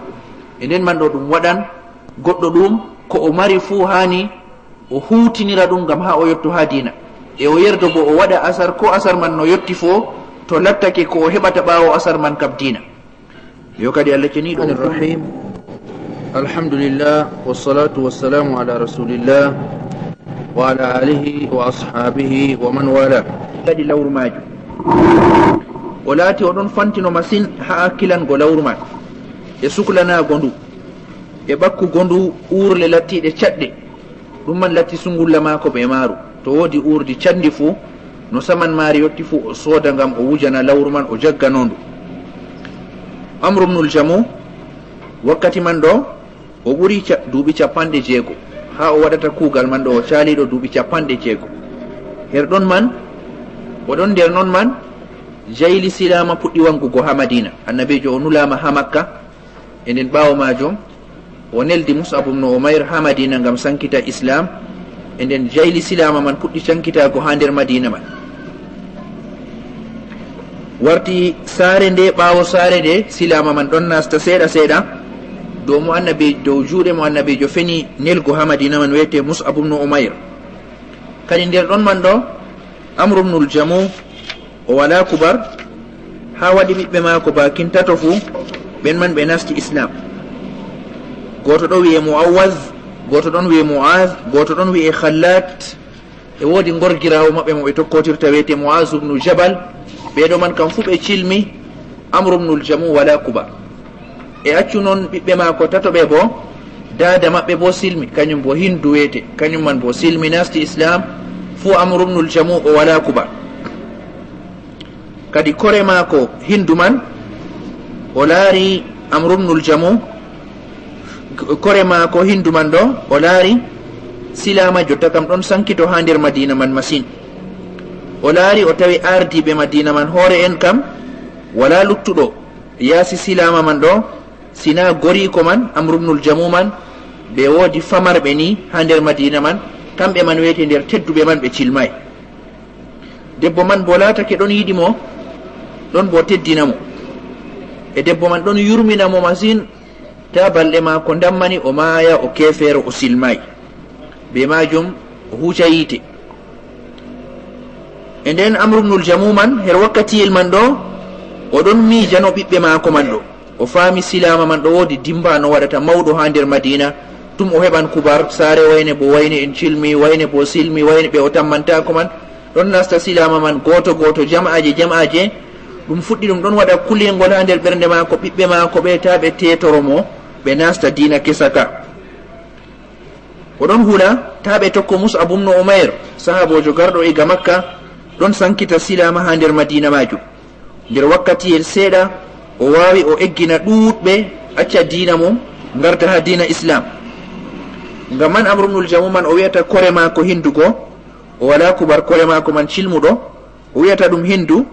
E nden man ɗo ɗum waɗan goɗɗo ɗum ko o mari fuu haani o huuwtinira ɗum ngam haa o yotto haa diina. E o yerdo boo o waɗa asar, koo asar man no yotti fuu, to lattake ko o heɓata ɓaawo asar man kam diina. Yo kadi Allah Ceniiɗo. Rahmanir Rahim. Alhamdulillah, wassalatu wassalamu ala rasulillah, wa ala alihi wa ashabihi wa man wala. Kadi lawru maajum. O laati o ɗon fantino masin haa hakkilango lawru man, e suklanaago ndu, e ɓakkugo ndu uurle lattiiɗe caɗɗe. Ɗum man latti sungulla maako bee maaru. To woodi uurdi canndi fuu, no saman maari yotti fuu, o sooda ngam o wujana lawru man, o jaggano ndu. Amru ibnul Jamu, wakkati man ɗo, o ɓuri ca-, duuɓi cappanɗe jeego. Haa o waɗata kuugal man ɗo, o caaliiɗo duuɓi cappanɗe jeego. Her ɗon man, o ɗon nder non man, Jayli silaama puɗɗi wangugo haa Madiina. Annabiijo o nulaama haa Makka. E nden ɓaawo maajum, o neldi Mus'ab ibn Umayr haa Madiina ngam sankita Islaam. E nden jayli silaama man puɗɗi sankitaago haa nder Madiina man. Warti saare nde, ɓaawo saare nde, silaama man ɗon nasta seeɗa seeɗa. Dow mo Annabi, dow juuɗe mo Annabiijo feni nelgo haa Madiina man wiyete Mus'ab ibn Umayr. Kadi nder ɗon man ɗo, Amru ibnul Jamu, o walaa kubar, haa waɗi ɓiɓɓe maako baakin tato fuu, ɓen man ɓe nasti Islaam. Gooto ɗon wi'e Mu'awwaz, gooto ɗon wi'e Mu'az, gooto ɗon wi'e Khallat. E woodi ngorgiraawo maɓɓe mo ɓe tokkotirta wiyete Mu'az ibnu Jabal. Ɓee ɗo man kam fuu ɓe cilmi, Amru ibnul Jamu walaa kubar. E accu non ɓiɓɓe maako tato ɓe boo, daada maɓɓe boo silmi, kanyum boo Hindu wiyete, kanyum man boo silmi, nasti Islaam, fuu Amru ibnul Jamu o walaa kubar. Kadi kore maako Hindu man, o laari Amru ibnul Jamu, kore maako Hindu man ɗo, o laari silaama jotta kam ɗon sankito haa nder Madiina man masin. O laari, o tawi aardiiɓe Madiina man, hoore'en kam, walaa luttuɗo yaasi silaama man ɗo, sinaa goriiko man, Amru ibnul Jamu man, ɓe woodi famarɓe ni haa nder Madiina man, kamɓe man wiyete nder tedduɓe man, ɓe cilmaay. Debbo man boo laatake ɗon yiɗi mo, ɗon boo teddina mo. E debbo man ɗon yurmina mo masin, taa balɗe maako ndammani o maaya, o keefeero, o silmaay. Bee maajum o huuca yiite. E nden Amru ibnul Jamu man, her wakkatiyel man ɗo, o ɗon miijano ɓiɓɓe maako man ɗo. O faami silaama man ɗo woodi dimba no waɗata mawɗo haa nder Madiina. Tum o heɓan kubar, saare wayne boo wayne en cilmi, wayne boo silmi, wayne ɓe o tammantaako man. Ɗon nasta silaama man gooto gooto, jam'aaje jam'aaje. Ɗum fuɗɗi ɗum ɗon waɗa kuleengol haa nder ɓernde maako, ɓiɓɓe maako ɓe taa ɓe teetoro mo, ɓe nasta diina kesa ka. O ɗon hula taa ɓe tokko Mus'ab ibnu Umayr, sahaaboojo garɗo iga Makka, ɗon sankita silaama haa nder Madiina maajum. Nder wakkatiyel seeɗa, o waawi o eggina ɗuuɗɓe acca diina mum, ngarta haa diina Islaam. Ngam man Amru ibnul Jamu man o wi'ata kore maako Hindu go, o walaa kubar kore maako man cilmuɗo, o wi'ata ɗum Hindu,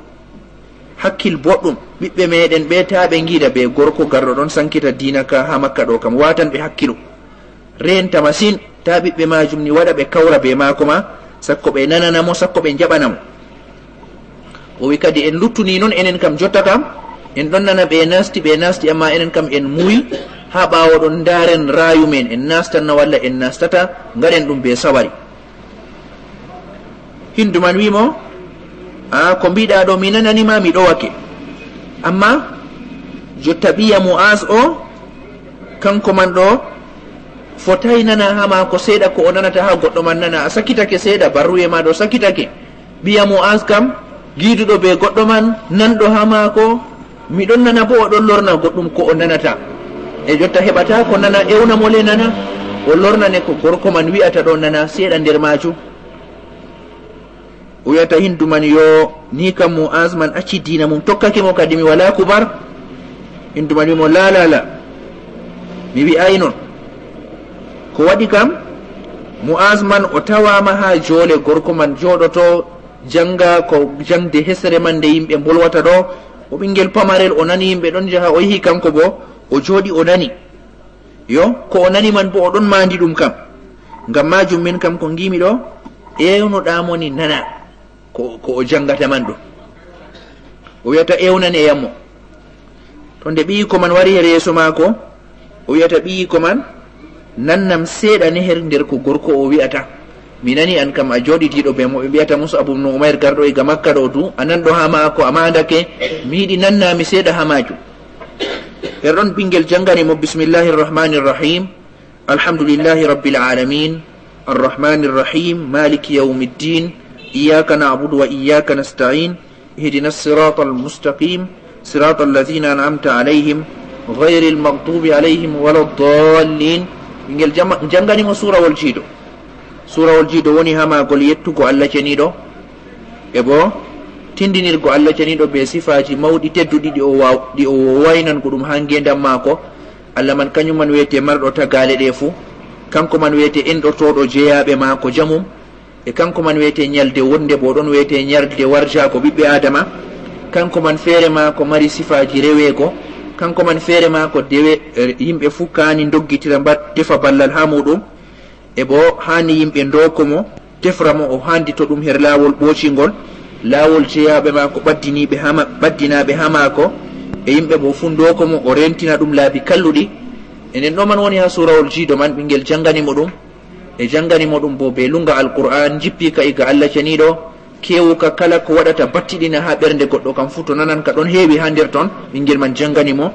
hakkil boɗɗum, ɓiɓɓe meeɗen ɓe taa ɓe ngiida bee gorko garɗo ɗon sankita diina ka haa Makka ɗo kam, waatan ɓe hakkilo. Reenta masin, taa ɓiɓɓe maajum ni waɗa ɓe kawra bee maako ma, sakko ɓe nanana mo, sakko ɓe njaɓana mo. O wi kadi, en luttuni non, enen kam jotta kam, en ɗon nana ɓe nasti, ɓe nasti, ammaa enen kam en muuyi, haa ɓaawo ɗon ndaaren raayu men, en nastan na walla en nastata, ngaɗen ɗum bee sawari. Hindu man wi mo, "Aa, ko mbiɗa ɗo, mi nanani ma, mi ɗowake. Ammaa jotta ɓiya Mu'az o, kanko man ɗo, fotaay nana haa maako seeɗa ko o nanata haa goɗɗo man nana. A sakitake seeɗa, barruye ma ɗo sakitake. Ɓiya Mu'az kam, giiduɗo bee goɗɗo man, nanɗo haa maako, mi ɗon nana boo o ɗon lorna goɗɗum ko o nanata. E jotta heɓata ko nana, ewna mo le nana, o lornane ko gorko man wi'ata ɗo nana seeɗa nder maajum." O wi'ata Hindu man, "Yoo, ni kam Mu'az man acci diina mum, tokkake mo kadi, mi walaa kubar." Hindu man wi mo, "Laa, laa, laa, mi wi'aay non." Ko waɗi kam, Mu'az man o tawaama haa joole, gorko man jooɗoto, jannga ko jaŋde hesre man nde yimɓe mbolwata ɗo. O ɓiŋngel pamarel, o nani yimɓe ɗon njaha, o yehi kanko boo, o jooɗi, o nani. Yo, ko o nani man boo o ɗon maandi ɗum kam. Ngam maajum min kam ko ngiimi ɗo, ewnoɗa mo ni nana ko, ko o janngata man ɗum. O wi'ata ewnane yam mo. To nde ɓiyiiko man wari her yeeso maako, o wi'ata ɓiyiiko man, "Nannam seeɗa ne her nder ko gorko o wi'ata." Mi nani an kam a jooɗidiiɗo bee mo ɓe mbi'ata Mus'ab ibn Umayr garɗo iga Makka ɗo du, a nanɗo haa maako, a maandake, mi yiɗi nannami seeɗa haa maajum. Her ɗon ɓiŋngel janngani mo, "Bismillahir Rahmanir Rahim. Alhamdulillahi Rabbil Alamin. Arrahmanir Rahim. Maliki yawmiddin. Iyyaka na'budu wa iyyaka nasta'in. Ihdina siratal mustaqim. Siratal ladhina an'amta alayhim. Ghayril maghdubi alayhim waladdallin." Ɓiŋngel jama-, janngani mo suurawol jiido. Suurawol jiido woni haa maagol yettugo Allah ceniiɗo. E boo, tindinirgo Allah ceniiɗo bee sifaaji mawɗi tedduɗi ɗi o waaw-, ɗi o waynango ɗum haa ngeendam maako. Allah man, kanyum man wiyete marɗo tagaale ɗe fuu. Kanko man wiyete enɗotooɗo jeyaaɓe maako jamum. E kanko man wiyete nyalde wonde boo ɗon wiyete nyalde warjaago ɓiɓɓe Aadama. Kanko man feere maako mari sifaaji reweego, kanko man feere maako dewe, eh, yimɓe fuu kaani ndoggitira mba-, tefa ballal haa muuɗum. E boo haani yimɓe ndooka mo, tefra mo, o haandi to ɗum her laawol ɓoocingol, laawol jeyaaɓe maako ɓaddiniiɓe haa ma-, ɓaddinaaɓe haa maako, e yimɓe boo fuu ndooka mo, o reentina ɗum laabi kalluɗi. Enen ɗo man woni haa suurawol jiido man, ɓinngel janngani mo ɗum, e janngani mo ɗum boo bee lunnga Alqur'aan, njippiika iga Allah Ceniiɗo, keewuka kala ko waɗata battiɗina haa ɓernde goɗɗo kam fuu, to nanan ka ɗon heewi haa nder ton, ɓinngel man janngani mo.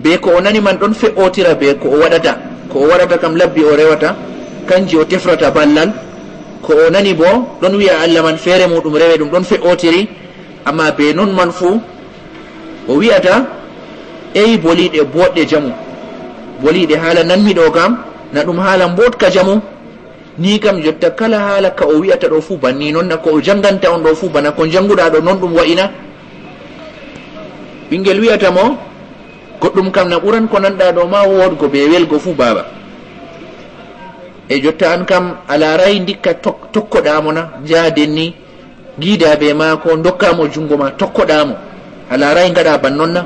Bee ko o nani man ɗon fe'ootira bee ko o waɗata, ko o waɗata kam labbi o rewata, kanji o tefrata ballal. Ko o nani boo ɗon wi'a Allah man feere muuɗum rewe, ɗum ɗon fe'ootiri, ammaa bee non man fuu o wi'ata, "Ey boliiɗe booɗɗe jamu, boliiɗe haala nanmi ɗo kam, na ɗum haala mbooɗka jamu." Ni kam jotta kala haala ka o wi'ata ɗo fuu banni non, na ko o jannganta on ɗo fuu bana ko njannguɗa ɗo non ɗum wa'ina. Ɓinngel wi'ata mo, "Goɗɗum kam na ɓuran ko nanɗa ɗo ma woodgo bee welgo fuu, baaba." E jotta an kam a laaray ndikka tok-, tokkoɗa mo na, njaaden ni. Ngiida bee maako, ndokka mo juŋngo ma, tokkoɗa mo. A laaray ngaɗa ban non na?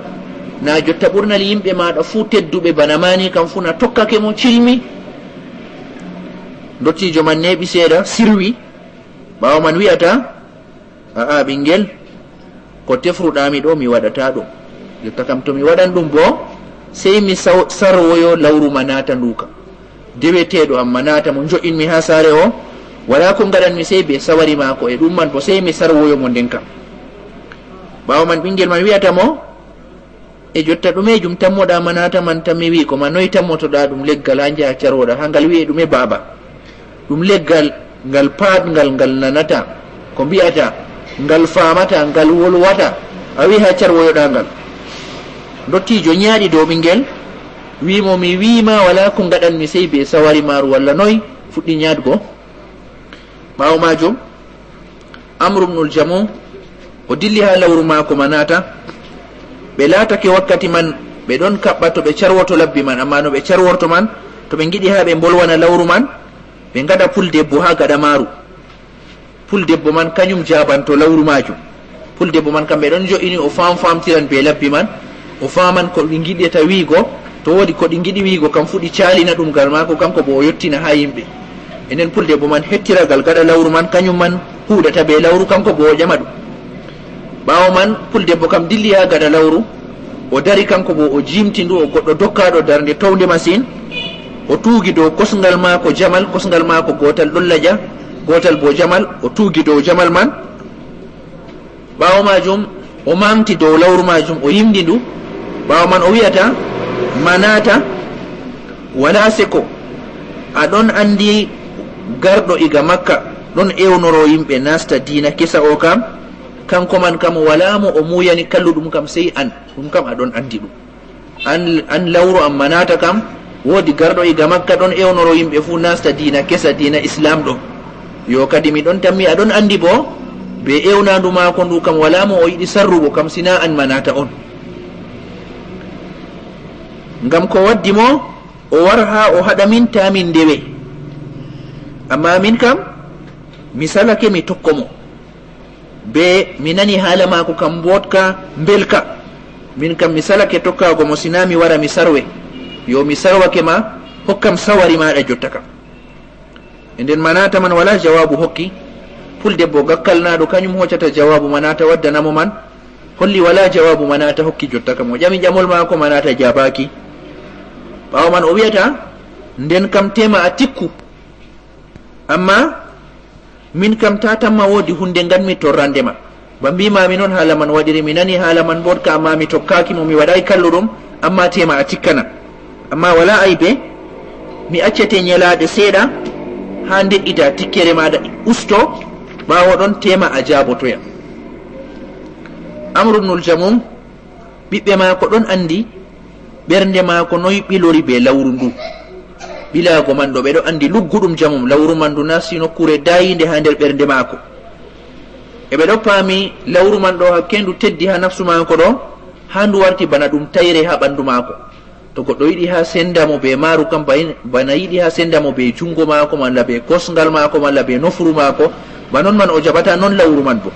Na jotta ɓurnal yimɓe maaɗa fuu tedduɓe bana maani kam fuu na tokkake mo cilmi? Ndottiijo man neeɓi seeɗa, sirwi. Ɓaawo man wi'ata, "A'a, ɓinngel, ko tefruɗa mi ɗo mi waɗata ɗum. Jotta kam to mi waɗan ɗum boo, sey mi saw-, sarwoyo lawru ma naata ndu kam. Deweteeɗo am ma naata mo, njo'inmi haa saare o. Walaa ko ngaɗanmi sey bee sawari maako, e ɗum man boo sey mi sarwoyo mo nden kam." Ɓaawo man ɓinngel man wi'ata mo, "E jotta ɗumeejum tammoɗa ma naata man, tammi wi'go ma noy tammotoɗa ɗum leggal haa njaha carwoɗa haa ngal wi'e ɗume baaba? Ɗum leggal ngal paaɗngal, ngal nanata ko mbi'ata, ngal faamata, ngal wolwata. A wi'i haa carwoyoɗa ngal." Ndottiijo nyaaɗi dow ɓinngel, wi'i mo, "Mi wi'i ma walaa ko ngaɗanmi sey bee sawari maaru walla noy?" Fuɗɗi nyaatgo. Ɓaawo maajum, Amru ibnul Jamuh, o dilli haa lawru maako ma naata. Ɓe laatake wakkati man, ɓe ɗon kaɓɓa to ɓe carwoto labbi man, ammaa no ɓe carworto man, to ɓe ngiɗi haa ɓe mbolwana lawru man, ɓe ngaɗa puldebbo haa gaɗa maaru. Puldebbo man kanyum jaabanto lawru maajum. Puldebbo man kam ɓe ɗon jo'ini, o faam-faamtiran bee labbi man, o faaman ko ɗi ngiɗata wi'go, to woodi ko ɗi ngiɗi wi'go kam fuu ɗi caalina ɗum gal maako, kaŋko boo o yottina haa yimɓe. E nden puldebbo man hettira gal gaɗa lawru man, kanyum man huuɗata bee lawru, kaŋko boo o ƴama ɗum. Ɓaawo man puldebbo kam dilli haa gaɗa lawru, o dari kaŋko boo o jiimti ndu, o goɗɗo dokkaaɗo darnde townde masin, o tuugi dow kosŋgal maako jamal, kosŋgal maako gootal ɗon laja, gootal boo jamal, o tuugi dow jamal man. Ɓaawo maajum, o maŋgti dow lawru maajum, o yimndi ndu. Ɓaawo man, o wi'ata, "Manata, walaa seko. A ɗon anndi garɗo iga Makka ɗon ewnoro yimɓe nasta diina kesa o kam? Kaŋko man kam, walaa mo o muuyani kalluɗum kam, sey an. Ɗum kam, a ɗon anndi ɗum." An, an lawru am Manata kam, woodi garɗo iga Makka ɗon ewnoro yimɓe fuu nasta diina kesa, diina Islaam ɗo. Yo kadi mi ɗon tammi a ɗon anndi boo, bee ewnaandu maako ndu kam walaa mo o yiɗi sarrugo kam sinaa an Manata on. Ngam ko waddi mo o war haa o haɗa min taa min ndewe. Ammaa min kam, mi salake mi tokko mo. Bee mi nani haala maako kam mbooɗka, mbelka. Min kam mi salake tokkaago mo, sinaa mi wara mi sarwe. Yo mi sarwake ma, hokkam sawari maaɗa jotta kam. E nden Manata man walaa jawaabu hokki. Puldebbo gakkalnaaɗo kanyum hoocata jawaabu Manata waddana mo man. Holli walaa jawaabu Manata hokki jotta kam. O ƴami ƴamol maako, Manata jaabaaki. Ɓaawo man o wi'ata, "Nden kam teema a tikku. Ammaa min kam, taa tamma woodi huunde nganmi torrande ma. Ba mbi'maami non haala man waɗiri, mi nani haala man mbooɗka, ammaa mi tokkaaki mo, mi waɗaay kalluɗum, ammaa teema a tikkana. Ammaa walaa aybe, mi accete nyalaaɗe seeɗa, haa nde'ita tikkere maaɗa usto, ɓaawo ɗon teema a jaabotoyam." Amru ibnul Jamum, ɓiɓɓe maako ɗon anndi ɓernde maako noy ɓilori bee lawru ndu. Ɓilaago man ɗo ɓe ɗo anndi lugguɗum jamum, lawru man ndu nasti nokkuure daayiinde haa nder ɓernde maako. E ɓe ɗo paami lawru man ɗo hakke ndu teddi haa nafsu maako ɗo, haa ndu warti bana ɗum tayre haa ɓanndu maako. To goɗɗo yiɗi haa senda mo bee maaru kam, ba-, bana yiɗi haa senda mo bee juŋngo maako, malla bee kosŋgal maako, malla bee nofru maako, ba non man o jaɓata non lawru man boo.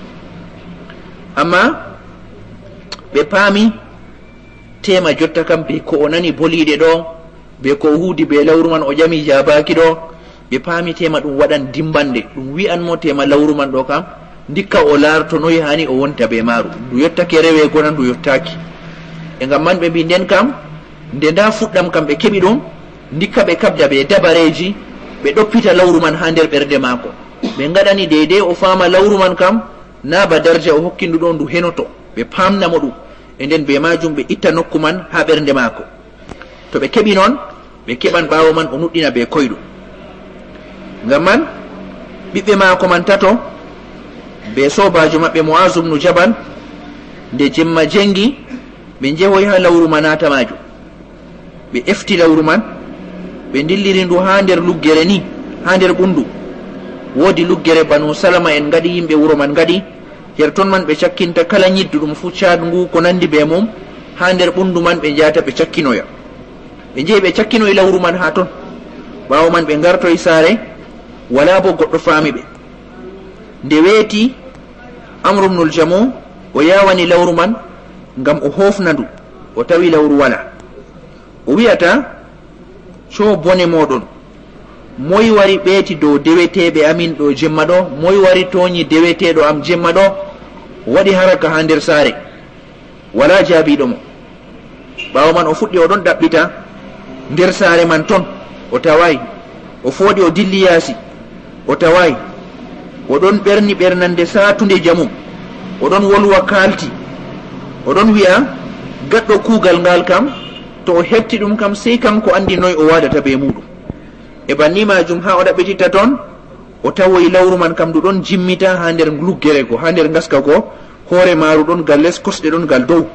Amma ɓe paami teema jotta kam, be ko o nani boliiɗe ɗo, be ko o huudi be lawru man o ƴami jaabaaki ɗo, ɓe paami teema ɗum waɗan dimbanɗe, ɗum wi'an mo teema lawru man ɗo kam, ndikka o laarto noy haani o wonta be maaru. Ndu yottake rewe gona, ndu yottaaki. E ngam man ɓe mbi nden kam, nde nda fuɗɗam kam ɓe keɓi ɗum, ndikka ɓe kaɓda be dabareeji, ɓe ɗoppita lawru man haa nder ɓernde maako. Ɓe ngaɗani deydey o faama lawru man kam, na ba darja o hokki ndu ɗo ndu henoto, ɓe paamna mo ɗum, e nden be maajum ɓe itta nokku man haa ɓernde maako. To ɓe keɓi non, ɓe keɓan ɓaawo man o nuɗɗina be koyɗum. Ngam man, ɓiɓɓe maako man tato, be soobaajo maɓɓe Mu'azu ibnu Jabal, nde jemma jengi, ɓe njehoyi haa lawru Manata maajum. Ɓe efti lawru man, ɓe ndilliri ndu haa nder luggere ni, haa nder ɓunndu. Woodi luggere Banu Salama en ngaɗi, yimɓe wuro man ngaɗi, her ton man ɓe cakkinta kala nyidduɗum fuu caatngu ko nanndi bee mum, haa nder ɓunndu man ɓe njaata ɓe cakkinoya. Ɓe njehi ɓe cakkinoyi lawru man haa ton. Ɓaawo man ɓe ngartoyi saare, walaa boo goɗɗo faami ɓe. Nde weeti, Amru ibnul Jamu o yawani lawru man ngam o hoofna ndu, o tawi lawru walaa. O wi'ata, "Coo bone mooɗon! Moy wari ɓeeti dow deweteeɓe amin ɗo jemma ɗo? Moy wari toonyi deweteeɗo am jemma ɗo? O waɗi haraka haa nder saare." Walaa jaabiiɗo mo. Ɓaawo man o fuɗɗi o ɗon ɗaɓɓita nder saare man ton, o tawaay. O fooɗi o dilli yaasi, o tawaay. O ɗon ɓerni ɓernande saatunde jamum. O ɗon wolwa kaalti. O ɗon wi'a, "Gaɗɗo kuugal ngaal kam, to o heɓti ɗum kam, sey kanko anndi noy o waadata bee muuɗum." E banni maajum haa o ɗaɓɓititta ton, o tawoyi lawru man kam ndu ɗon jimmita haa nder luggere go, haa nder ngaska go, hoore maaru ɗon gal les, kosɗe ɗon gal dow.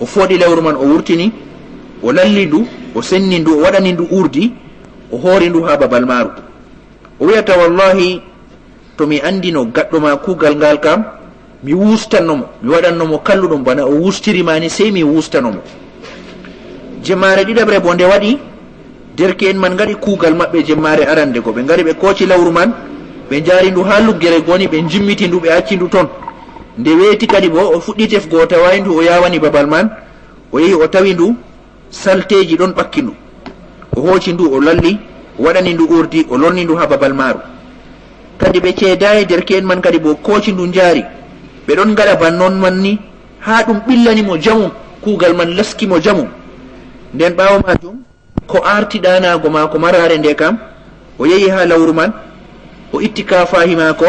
O fooɗi lawru man, o wurtini, o lalli ndu, o senni ndu, o waɗani ndu uurdi, o hoori ndu haa babal maaru. O wi'ata, "Wallaahi, to mi anndino gaɗɗo ma kuugal ngaal kam, mi wuustanno mo, mi waɗanno mo kalluɗum bana o wuustiri ma ni, sey mi wuustano mo." Jemmaare ɗiɗaɓre boo nde waɗi, derke'en man ngaɗi kuugal maɓɓe jemmaare arande go. Ɓe ngari ɓe kooci lawru man, ɓe njaari ndu haa luggere goni, ɓe njimmiti ndu, ɓe acci ndu ton. Nde weeti kadi boo, o fuɗɗi tefgo, o tawaay ndu, o yawani babal man, o yehi o tawi ndu, salteeji ɗon ɓakki ndu. O hooci ndu, o lalli, o waɗani ndu uurdi, o lorni ndu haa babal maaru. Kadi ɓe ceedaay, derke'en man kadi boo kooci ndu njaari. Ɓe ɗon ngaɗa ban non man ni, haa ɗum ɓillani mo jamum, kuugal man laski mo jamum. Nden ɓaawo maajum, ko aarti ɗaanaago maako maraare nde kam, o yehi haa lawru man, o itti kaafaahi maako,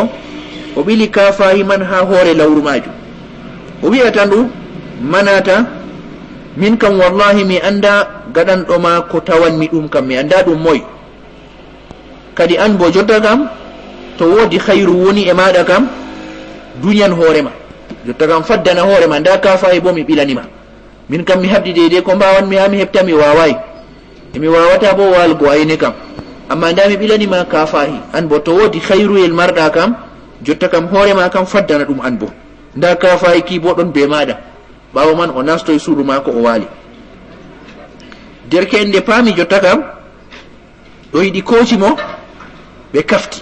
o ɓili kaafaahi man haa hoore lawru maajum. O wi'ata ndu, "Manata, min kam wallaahi mi annda gaɗanɗo ma ko tawanmi ɗum kam, mi annda ɗum moy. Kadi an boo jotta kam, to woodi hayru woni e maaɗa kam, dunyan hoore ma. Jotta kam faddana hoore ma, nda kaafaahi boo mi ɓilani ma. Min kam mi haɓdi deydey ko mbaawanmi haa mi heɓta, mi waawaay. E mi waawataa boo waalgo ayne kam. Ammaa ndaa mi ɓilani ma kaafaahi, an boo to woodi hayruyel marɗa kam, jotta kam hoore ma kam faddana ɗum an boo. Ndaa kaafaahi ki boo ɗon bee maaɗa." Ɓaawo man o nastoyi suudu maako o waali. Derke'en nde paami jotta kam, ɗo yiɗi kooci mo, ɓe kafti.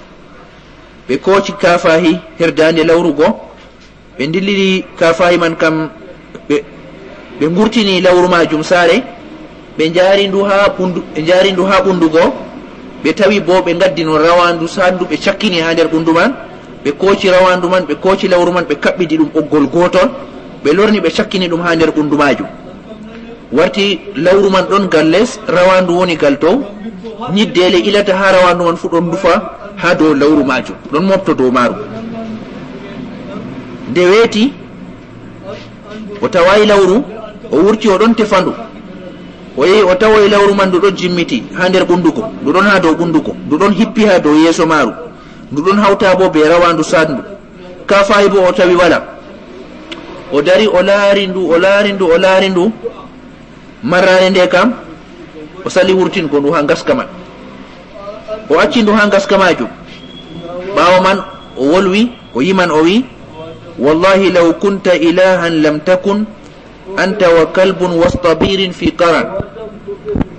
Ɓe kooci kaafaahi her daande lawru go, ɓe ndilliri kaafaahi man kam, ɓe, ɓe ngurtini lawru maajum saare, ɓe njaari ndu haa ɓunndu, ɓe njaari ndu haa ɓunndu go, ɓe tawi boo ɓe ngaddi no rawaandu saatndu, ɓe cakkini haa nder ɓunndu man, ɓe kooci rawaandu man, ɓe kooci lawru man, ɓe kaɓɓidi ɗum ɓoggol gootol, ɓe lorni, ɓe cakkini ɗum haa nder ɓunndu maajum. Warti lawru man ɗon gal les, rawaandu woni gal dow. Nyiddeele ilata haa rawaandu man fuu ɗon ndufa haa dow lawru maajum, ɗon mofto dow maaru. Nde weeti, o tawaay lawru, o wurti, o ɗon tefa ndu. O yehi, o tawoyi lawru man ndu ɗon jimmiti haa nder ɓunnduko, ndu ɗon haa dow ɓunnduko, ndu ɗon hippi haa dow yeeso maaru, ndu ɗon hawta boo bee rawaandu saatndu. Kaafaahi boo o tawi walaa. O dari, o laari ndu, o laari ndu, o laari ndu. Marraare nde kam, o sali wurtingo ndu haa ngaska man. O acci ndu haa ngaska maajum. Ɓaawo man, o wolwi, o yiman, o wi'i, "Wallaahi, law kunta ilaahan lam takun anta wa kalbun wasta biirin fi qaran."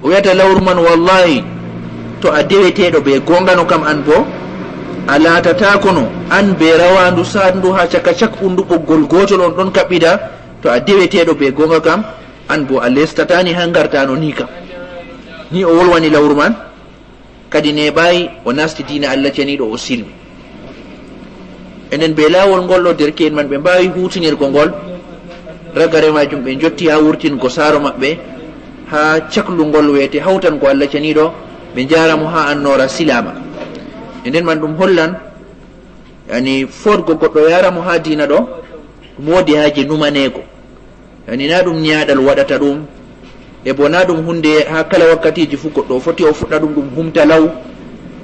O wi'ata lawru man, "Wallaahi, to a deweteeɗo bee gooŋgano kam an boo, A laatataako no an bee rawaandu saatndu haa caka cakkundu ɓoggol gootol on ɗon kaɓɓida, to a deweteeɗo bee gooŋga kam, an boo a leestataani haa ngartaano ni kam. Ni o wolwani lawru man, kadi neeɓaay o naasti diina Allah ceniiɗo, o silmi. E nden bee laawol ngol ɗo derke'en man ɓe mbaawi huutinirgo ngol, ragare maajum ɓe njotti haa wurtingo saaro maɓɓe haa caklu ngol weete hawtan ko Allah ceniiɗo, ɓe njaara mo haa annoora silaama. E nden man ɗum hollan, yani, fodgo goɗɗo yaara mo haa diina ɗo, ɗum woodi haaje numaneego. Yani, na ɗum nyaaɗal waɗata ɗum, e bo na ɗum huunde haa kala wakkatiiji fuu goɗɗo o foti o fuɗɗa ɗum, ɗum humta law.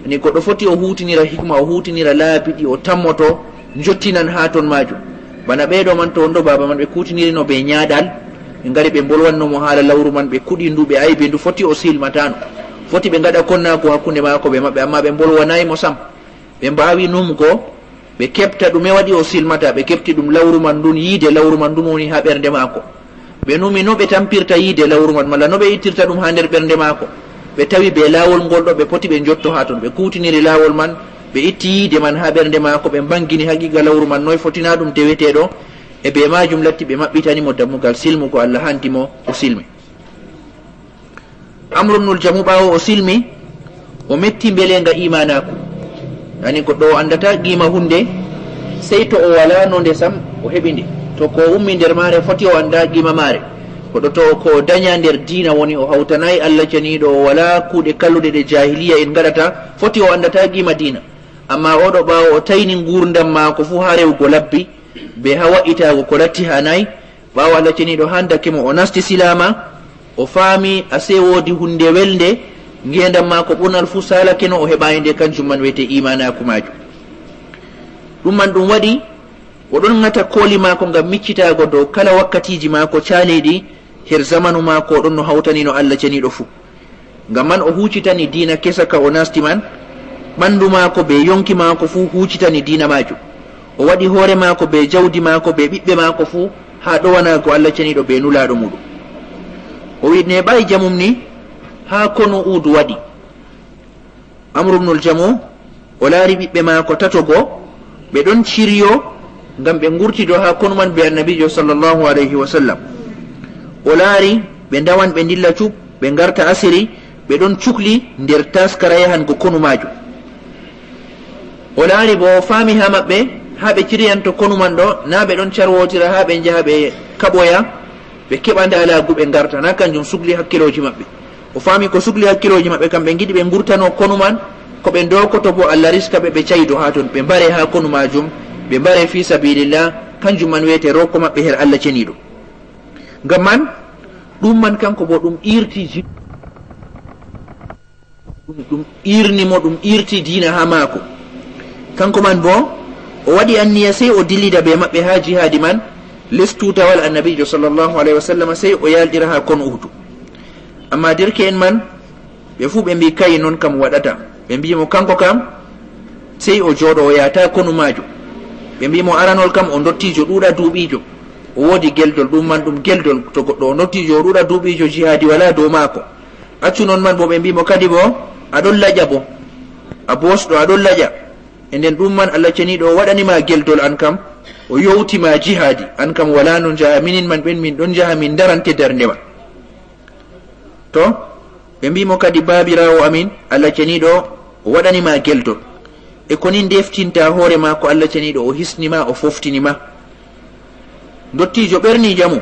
Yani, goɗɗo foti o huutinira hikma, o huutinira laabi ɗi o tammoto, njottinan haa ton maajum. Bana ɓee ɗo man, to on ɗo baaba man ɓe kuutinirino bee nyaaɗal, ɓe ngari ɓe mbolwanno mo haala lawru man, ɓe kuɗi ndu, ɓe aybi ndu, foti o silmataano. Foti ɓe ngaɗa konnaaku hakkunde maako bee maɓɓe, ammaa ɓe mbolwanaay mo sam. Ɓe mbaawi numgo, ɓe keɓta ɗume waɗi o silmata, ɓe keɓti ɗum lawru man ndun, yiide lawru man ndun woni haa ɓernde maako. Ɓe numi no ɓe tampirta yiide lawru man, malla no ɓe ittirta ɗum haa nder ɓernde maako. Ɓe tawi bee laawol ngol ɗo, ɓe poti ɓe njotto haa ton. Ɓe kuutiniri laawol man, ɓe itti yiide man haa ɓernde maako, ɓe mbaŋgini haqiiqa lawru man, noy foti na ɗum deweteeɗo. E bee maajum latti ɓe maɓɓitani mo dammugal silmugo, Allah hanti mo, o silmi. Amru ibnul Jamu, ɓaawo o silmi, o metti mbeleenga iimaanaaku. Yani, goɗɗo o anndataa qiima huunde, sey to o walaa no nde sam o heɓi nde. To ko o ummi nder maare, foti o annda qiima maare. Goɗɗo to ko o danya nder diina woni o hawtanaay Allah ceniiɗo, o walaa kuuɗe kalluɗe ɗe jaahiliya en ngaɗata, foti o anndataa qiima diina. Ammaa oo ɗo, ɓaawo o tayni nguurndam maako fuu haa rewugo labbi, bee haa wa'itaago ko latti haanaay, ɓaawo Allah ceniiɗo handake mo, o nasti silaama, o faami asee woodi huunde welnde, ngeendam maako ɓurnal fuu saalake no o heɓaay nde, kanjum man wi'etee iimaanaaku maajum. Ɗum man ɗum waɗi, o ɗon ŋata kooli maako ngam miccitaago dow kala wakkatiiji maako caaliiɗi, her zamanu maako o ɗon no hawtanino Allah ceniiɗo fuu. Ngam man o huucitani diina kesa ka o naasti man, ɓanndu maako bee yoŋki maako fuu huucitani diina maajum. O waɗi hoore maako bee jawdi maako bee ɓiɓɓe maako fuu haa ɗowanaago Allah ceniiɗo bee nulaaɗo muuɗum. O wi'i, neeɓaay jamum ni haa konu Uhudu waɗi. Amru ibnul Jamu, o laari ɓiɓɓe maako tato go, ɓe ɗon ciryo ngam ɓe ngurtido haa konu man bee Annabiijo sallallahu alayhi wa sallam. O laari ɓe ndawan, ɓe ndilla cub, ɓe ngarta asiri, ɓe ɗon cukli nder taaskara yahango konu maajum. O laari boo, o faami haa maɓɓe, haa ɓe ciryanto konu man ɗo, naa ɓe ɗon carwootira haa ɓe njaha ɓe kaɓoya, ɓe keɓa ndaalaagu ɓe ngarta, naa kanjum sukli hakkeelooji maɓɓe. O faami ko sukli hakkeelooji maɓɓe kam, ɓe ngiɗi ɓe ngurtano konu man, ko ɓe ndookoto boo Allah riska ɓe, ɓe caydo haa ton, ɓe mbare haa konu maajum, ɓe mbare fii sabiilillah, kanjum man wi'etee rooko maɓɓe her Allah ceniiɗo. Ngam man, ɗum man kanko boo ɗum iirti ji-, ɗum, ɗum iirni mo, ɗum iirti diina haa maako. Kanko man boo, o waɗi anniya sey o dillida bee maɓɓe haa jihaadi man, les tuutawal Annabiijo sallallahu alayhi wa sallam, sey o yaalɗira haa konu Uhudu. Ammaa derke'en man, ɓe fuu ɓe mbi'i, ka'i, non kam waɗataa. Ɓe mbi'i mo, kanko kam, sey o jooɗo, o yahata konu maajum. Ɓe mbi'i mo, aranol kam, o ndottiijo ɗuuɗa duuɓiijo. O woodi geldol, ɗum man ɗum geldol. To goɗɗo o ndottiijo, o ɗuuɗa duuɓiijo, jihaadi walaa dow maako. Accu non man boo, ɓe mbi'i mo kadi boo, a ɗon laƴa boo. A boosɗo, a ɗon laƴa. E nden ɗum man Allah ceniiɗo o waɗani ma geldol, an kam, o yowti ma jihaadi. An kam walaa no njaha, minin man ɓen min ɗon njaha, min ndarante darnde ma. To, ɓe mbi'i mo kadi, baabiraawo amin, Allah ceniiɗo o waɗani ma geldol. E ko ni ndeftinta hoore ma ko Allah ceniiɗo o hisni ma, o foftini ma. Ndottiijo ɓerni jamu.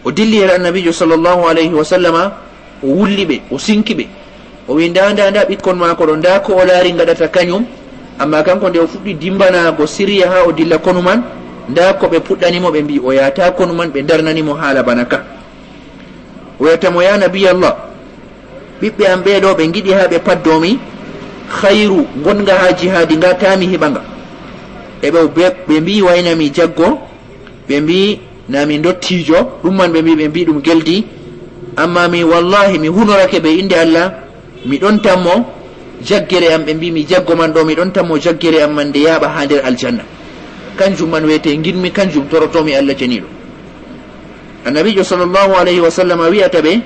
O dilli her Annabiijo sallallahu alayhi wa sallama, o wulli ɓe, o sinki ɓe. O wi'i, ndaa, ndaa, ndaa ɓikkon maako ɗo, ndaa ko o laari ngaɗata kanyum. Ammaa kanko nde o fuɗɗi dimbanaago siriya haa o dilla konu man, ndaa ko ɓe puɗɗani mo, ɓe mbi'i o yahata konu man, ɓe ndarnani mo haala bana ka. O wi'ata mo, yaa Nabiyallah, ɓiɓɓe am ɓee ɗo ɓe ngiɗi haa ɓe paddo mi, khayru, ngonga haa jihaadi nga, taa mi heɓa nga. E ɓe, ɓe, ɓe mbi'i wayna mi jaggo, ɓe mbi'i na mi ndottiijo, ɗum man ɓe mbi'i, ɓe mbi'i ɗum geldi. Ammaa mi, wallahi, mi hunorake bee innde Allah, mi ɗon tammo jaggere am, ɓe mbi'i mi jaggo man ɗo, mi ɗon tammo jaggere am man nde yaaɓa haa nder aljanna. Kanjum man wi'etee ngiɗmi, kanjum torotoomi Allah ceniiɗo. Annabiijo sallallahu alayhi wa sallam wi'ata ɓe,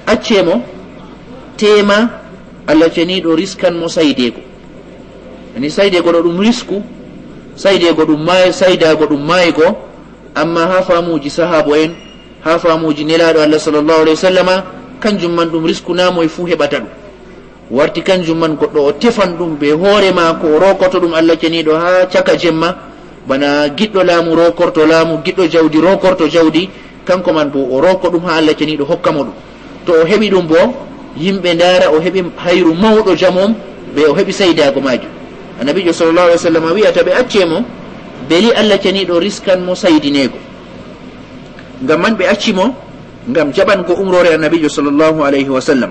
accee mo, teema Allah ceniiɗo riskan mo saydeego. Ani sayde goɗo ɗum risku, sayde go ɗum maay, saydaago ɗum maaygo, amma haa faamuuji sahaabo en, haa faamuuji Nelaaɗo Allah sallallahu alayhi wa sallama, kanjum man ɗum risku, naa moy fuu heɓata ɗum. Warti kanjum man goɗɗo o tefan ɗum bee hoore maako, o rookoto ɗum Allah ceniiɗo haa caka jemma, bana giɗɗo laamu rookorto laamu, giɗɗo jawdi rookorto jawdi, kanko man boo o rooko ɗum haa Allah ceniiɗo hokka mo ɗum. To o heɓi ɗum boo, yimɓe ndaara o heɓi hayru mawɗo jamum, bee o heɓi saydaago maajum. Annabiijo sallallahu alayhi wa sallam wi'ata ɓe acce mo, beli Allah ceniiɗo riskan mo saydineego. Ngam man ɓe acci mo, ngam jaɓango umroore Annabiijo sallallahu alayhi wa sallam.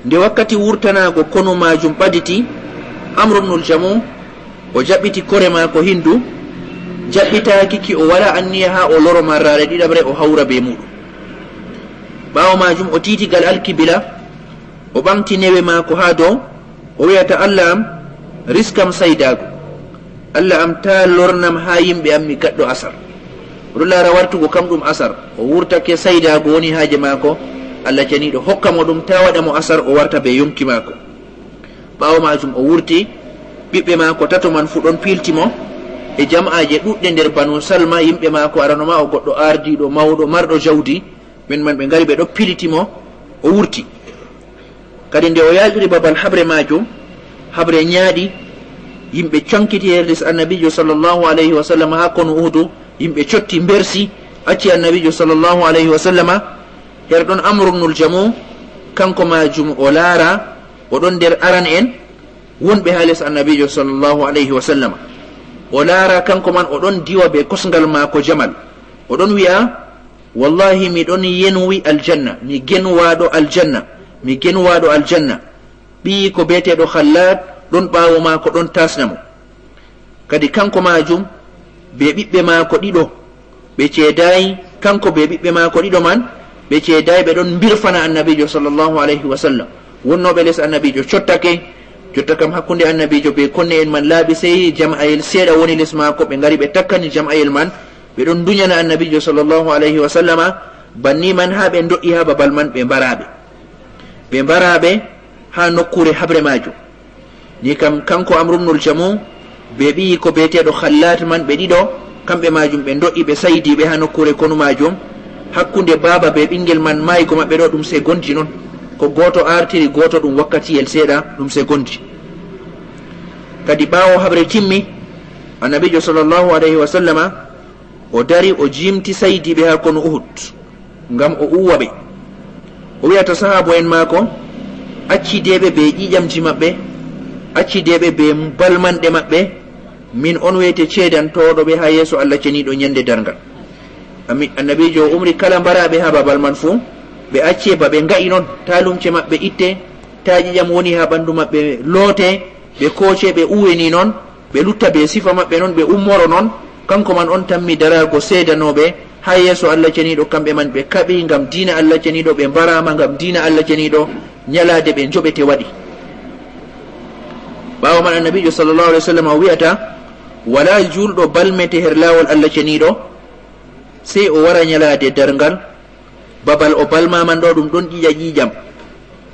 Nde wakkati wurtanaago konu maajum ɓaditi, Amru ibnul Jamu o jaɓɓiti kore maako Hindu, jaɓɓitaaki ki o waɗa anniya haa o loro marraare ɗiɗaɓre o hawra bee muuɗum. Ɓaawo maajum o tiiti gal alkibila, o ɓaŋgti newe maako haa dow, o wi'ata, "Allah am, riskam saydaago. Allah am, taa lornam haa yimɓe am mi gaɗɗo asar." O ɗon laara wartugo kam ɗum asar, o wurtake saydaago woni haaje maako, Allah ceniiɗo hokka mo ɗum, taa waɗa mo asar, o warta bee yoŋki maako. Ɓaawo maajum o wurti, ɓiɓɓe maako tato man fuu ɗon piilti mo, e jam'aaje ɗuuɗɗe nder Banu Salma, yimɓe maako, arano ma o goɗɗo aardiiɗo, mawɗo, marɗo jawdi, ɓen man ɓe ngari ɓe ɗon piilti mo, o wurti. Kadi nde o yaalɗiri babal haɓre maajum, haɓre nyaaɗi, yimɓe caŋkiti her les Annabiijo sallallahu alayhi wa sallam haa konu Uhudu, yimɓe cotti mbersi, acci Annabiijo sallallahu alayhi wa sallama. Her ɗon Amru ibnul Jamu, kanko maajum o laara, o ɗon nder aran'en wonɓe haa les Annabiijo sallallahu alayhi wa sallama. O laara kanko man o ɗon diwa bee kosŋgal maako jamal. O ɗon wi'a, "Wallahi, mi ɗon yenwi aljanna, mi genwaaɗo aljanna, mi genwaaɗo aljanna." Ɓiyiiko beeteeɗo Khallaad ɗon ɓaawo maako, ɗon taasna mo. Kadi kanko maajum bee ɓiɓɓe maako ɗiɗo ɓe ceedaayi, kanko bee ɓiɓɓe maako ɗiɗo man ɓe ceedaayi, ɓe ɗon mbirfana Annabiijo sallallahu alayhi wa sallam. Wonnooɓe les Annabiijo cottake, jotta kam hakkunde Annabiijo bee konne'en man laaɓi, sey jam'ayel seeɗa woni les maako, ɓe ngari ɓe takkani jam'ayel man, ɓe ɗon ndunyana Annabiijo sallallahu alayhi wa sallama, banni man haa ɓe ndo'i haa babal man ɓe mbaraaɓe. Ɓe mbaraaɓe haa nokkuure haɓre maajum. Ni kam, kanko Amru ibnul Jamu bee ɓiyiiko beeteeɗo Khallaad man ɓe ɗiɗo, kamɓe maajum ɓe ndo'i ɓe saydi ɓe haa nokkuure konu maajum. Hakkunde baaba bee ɓiŋgel man maaygo maɓɓe ɗo ɗum segonji non. Ko gooto aartiri gooto ɗum wakkatiyel seeɗa, ɗum segonji. Kadi ɓaawo haɓre timmi, Annabiijo sallallahu alayhi wa sallama o dari, o jiimti saydiiɓe haa konu Uhud, ngam o uwa ɓe. O wi'ata sahaabo'en maako, "Accideeɓe bee ƴiiƴamji maɓɓe, accideeɓe bee balmanɗe maɓɓe, min on weete ceedantooɗo ɓe haa yeeso Allah ceniiɗo nyande darngal." Ami-, Annabiijo o umri kala mbaraaɓe haa babal man fuu, ɓe acce ba ɓe nga'i non, taa lumce maɓɓe itte, taa ƴiiƴam woni haa ɓandu maɓɓe loote, ɓe kooce, ɓe uwe ni non, ɓe lutta bee sifa maɓɓe non, ɓe ummoro non. Kanko man on tammi daraago seedanooɓe haa yeeso Allah ceniiɗo, kamɓe man ɓe kaɓi ngam diina Allah ceniiɗo, ɓe mbaraama ngam diina Allah ceniiɗo, nyalaade ɓe njoɓete waɗi. Ɓaawo man Annabiijo sallallahu alayhi wa sallam o wi'ata, "Walaa juulɗo balmete her laawol Allah ceniiɗo, sey o wara nyalaade darngal, babal o balma man ɗo ɗum ɗon ƴiƴa ƴiiƴam.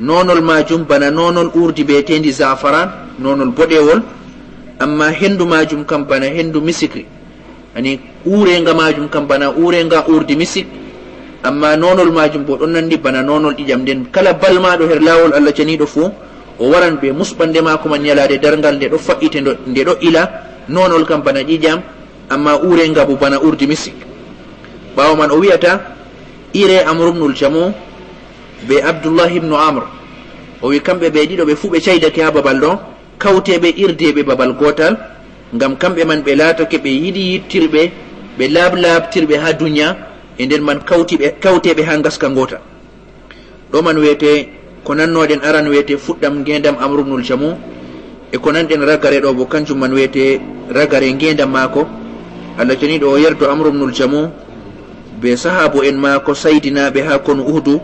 Noonol maajum bana noonol uurdi bi'eteendi za'afaran, noonol boɗeewol, ammaa hendu maajum kam bana hendu misikri." Ani, uureenga maajum kam bana uureenga uurdi misik, ammaa noonol maajum boo ɗon nanndi bana noonol ƴiƴam. Nden kala balmaaɗo her laawol Allah ceniiɗo fuu, o waran bee musɓannde maako man nyalaade darngal, nde ɗo faɓɓite, ndo-, nde ɗo ila, noonol kam bana ƴiƴam, ammaa uureenga boo bana uurdi misik. Ɓaawo man o wi'ata, "Ire Amru ibnul Jamu bee Abdullahi ibnu Amr." O wi, "Kamɓe ɓe ɗiɗo ɓe fuu ɓe caydake haa babal ɗo, kawte ɓe, irde ɓe babal gootal, ngam kamɓe man ɓe laatake ɓe yiɗi yiɗtirɓe, ɓe laablaaɓtirɓe haa duniya, e nder man kawti ɓe, kawte ɓe haa ngaska ngoota." Ɗo man weete ko nannoɗen aran weete fuɗɗam ngeendam Amru ibnul Jamu, e ko nanɗen ragare ɗo boo, kanjum man weete ragare ngeendam maako. Allah ceniiɗo o yerdo Amru ibnul Jamu bee sahaabo'en maako saydinaaɓe haa konu Uhudu.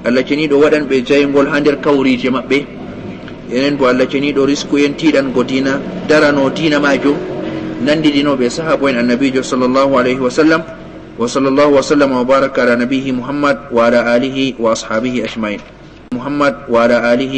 Allah ceniiɗo waɗan ɓe jayŋgol haa nder kawriije maɓɓe. Enen boo Allah ceniiɗo risku en tiiɗango diina, darano diina maajum, nanndidino bee sahaabo'en Annabiijo sallallahu alayhi wa sallam. Wa sallallahu wa sallama wa baraka ala nabiyhi Muhammad wa ala alihi wa ashabihi ajma'in. Muhammad wa ala alihi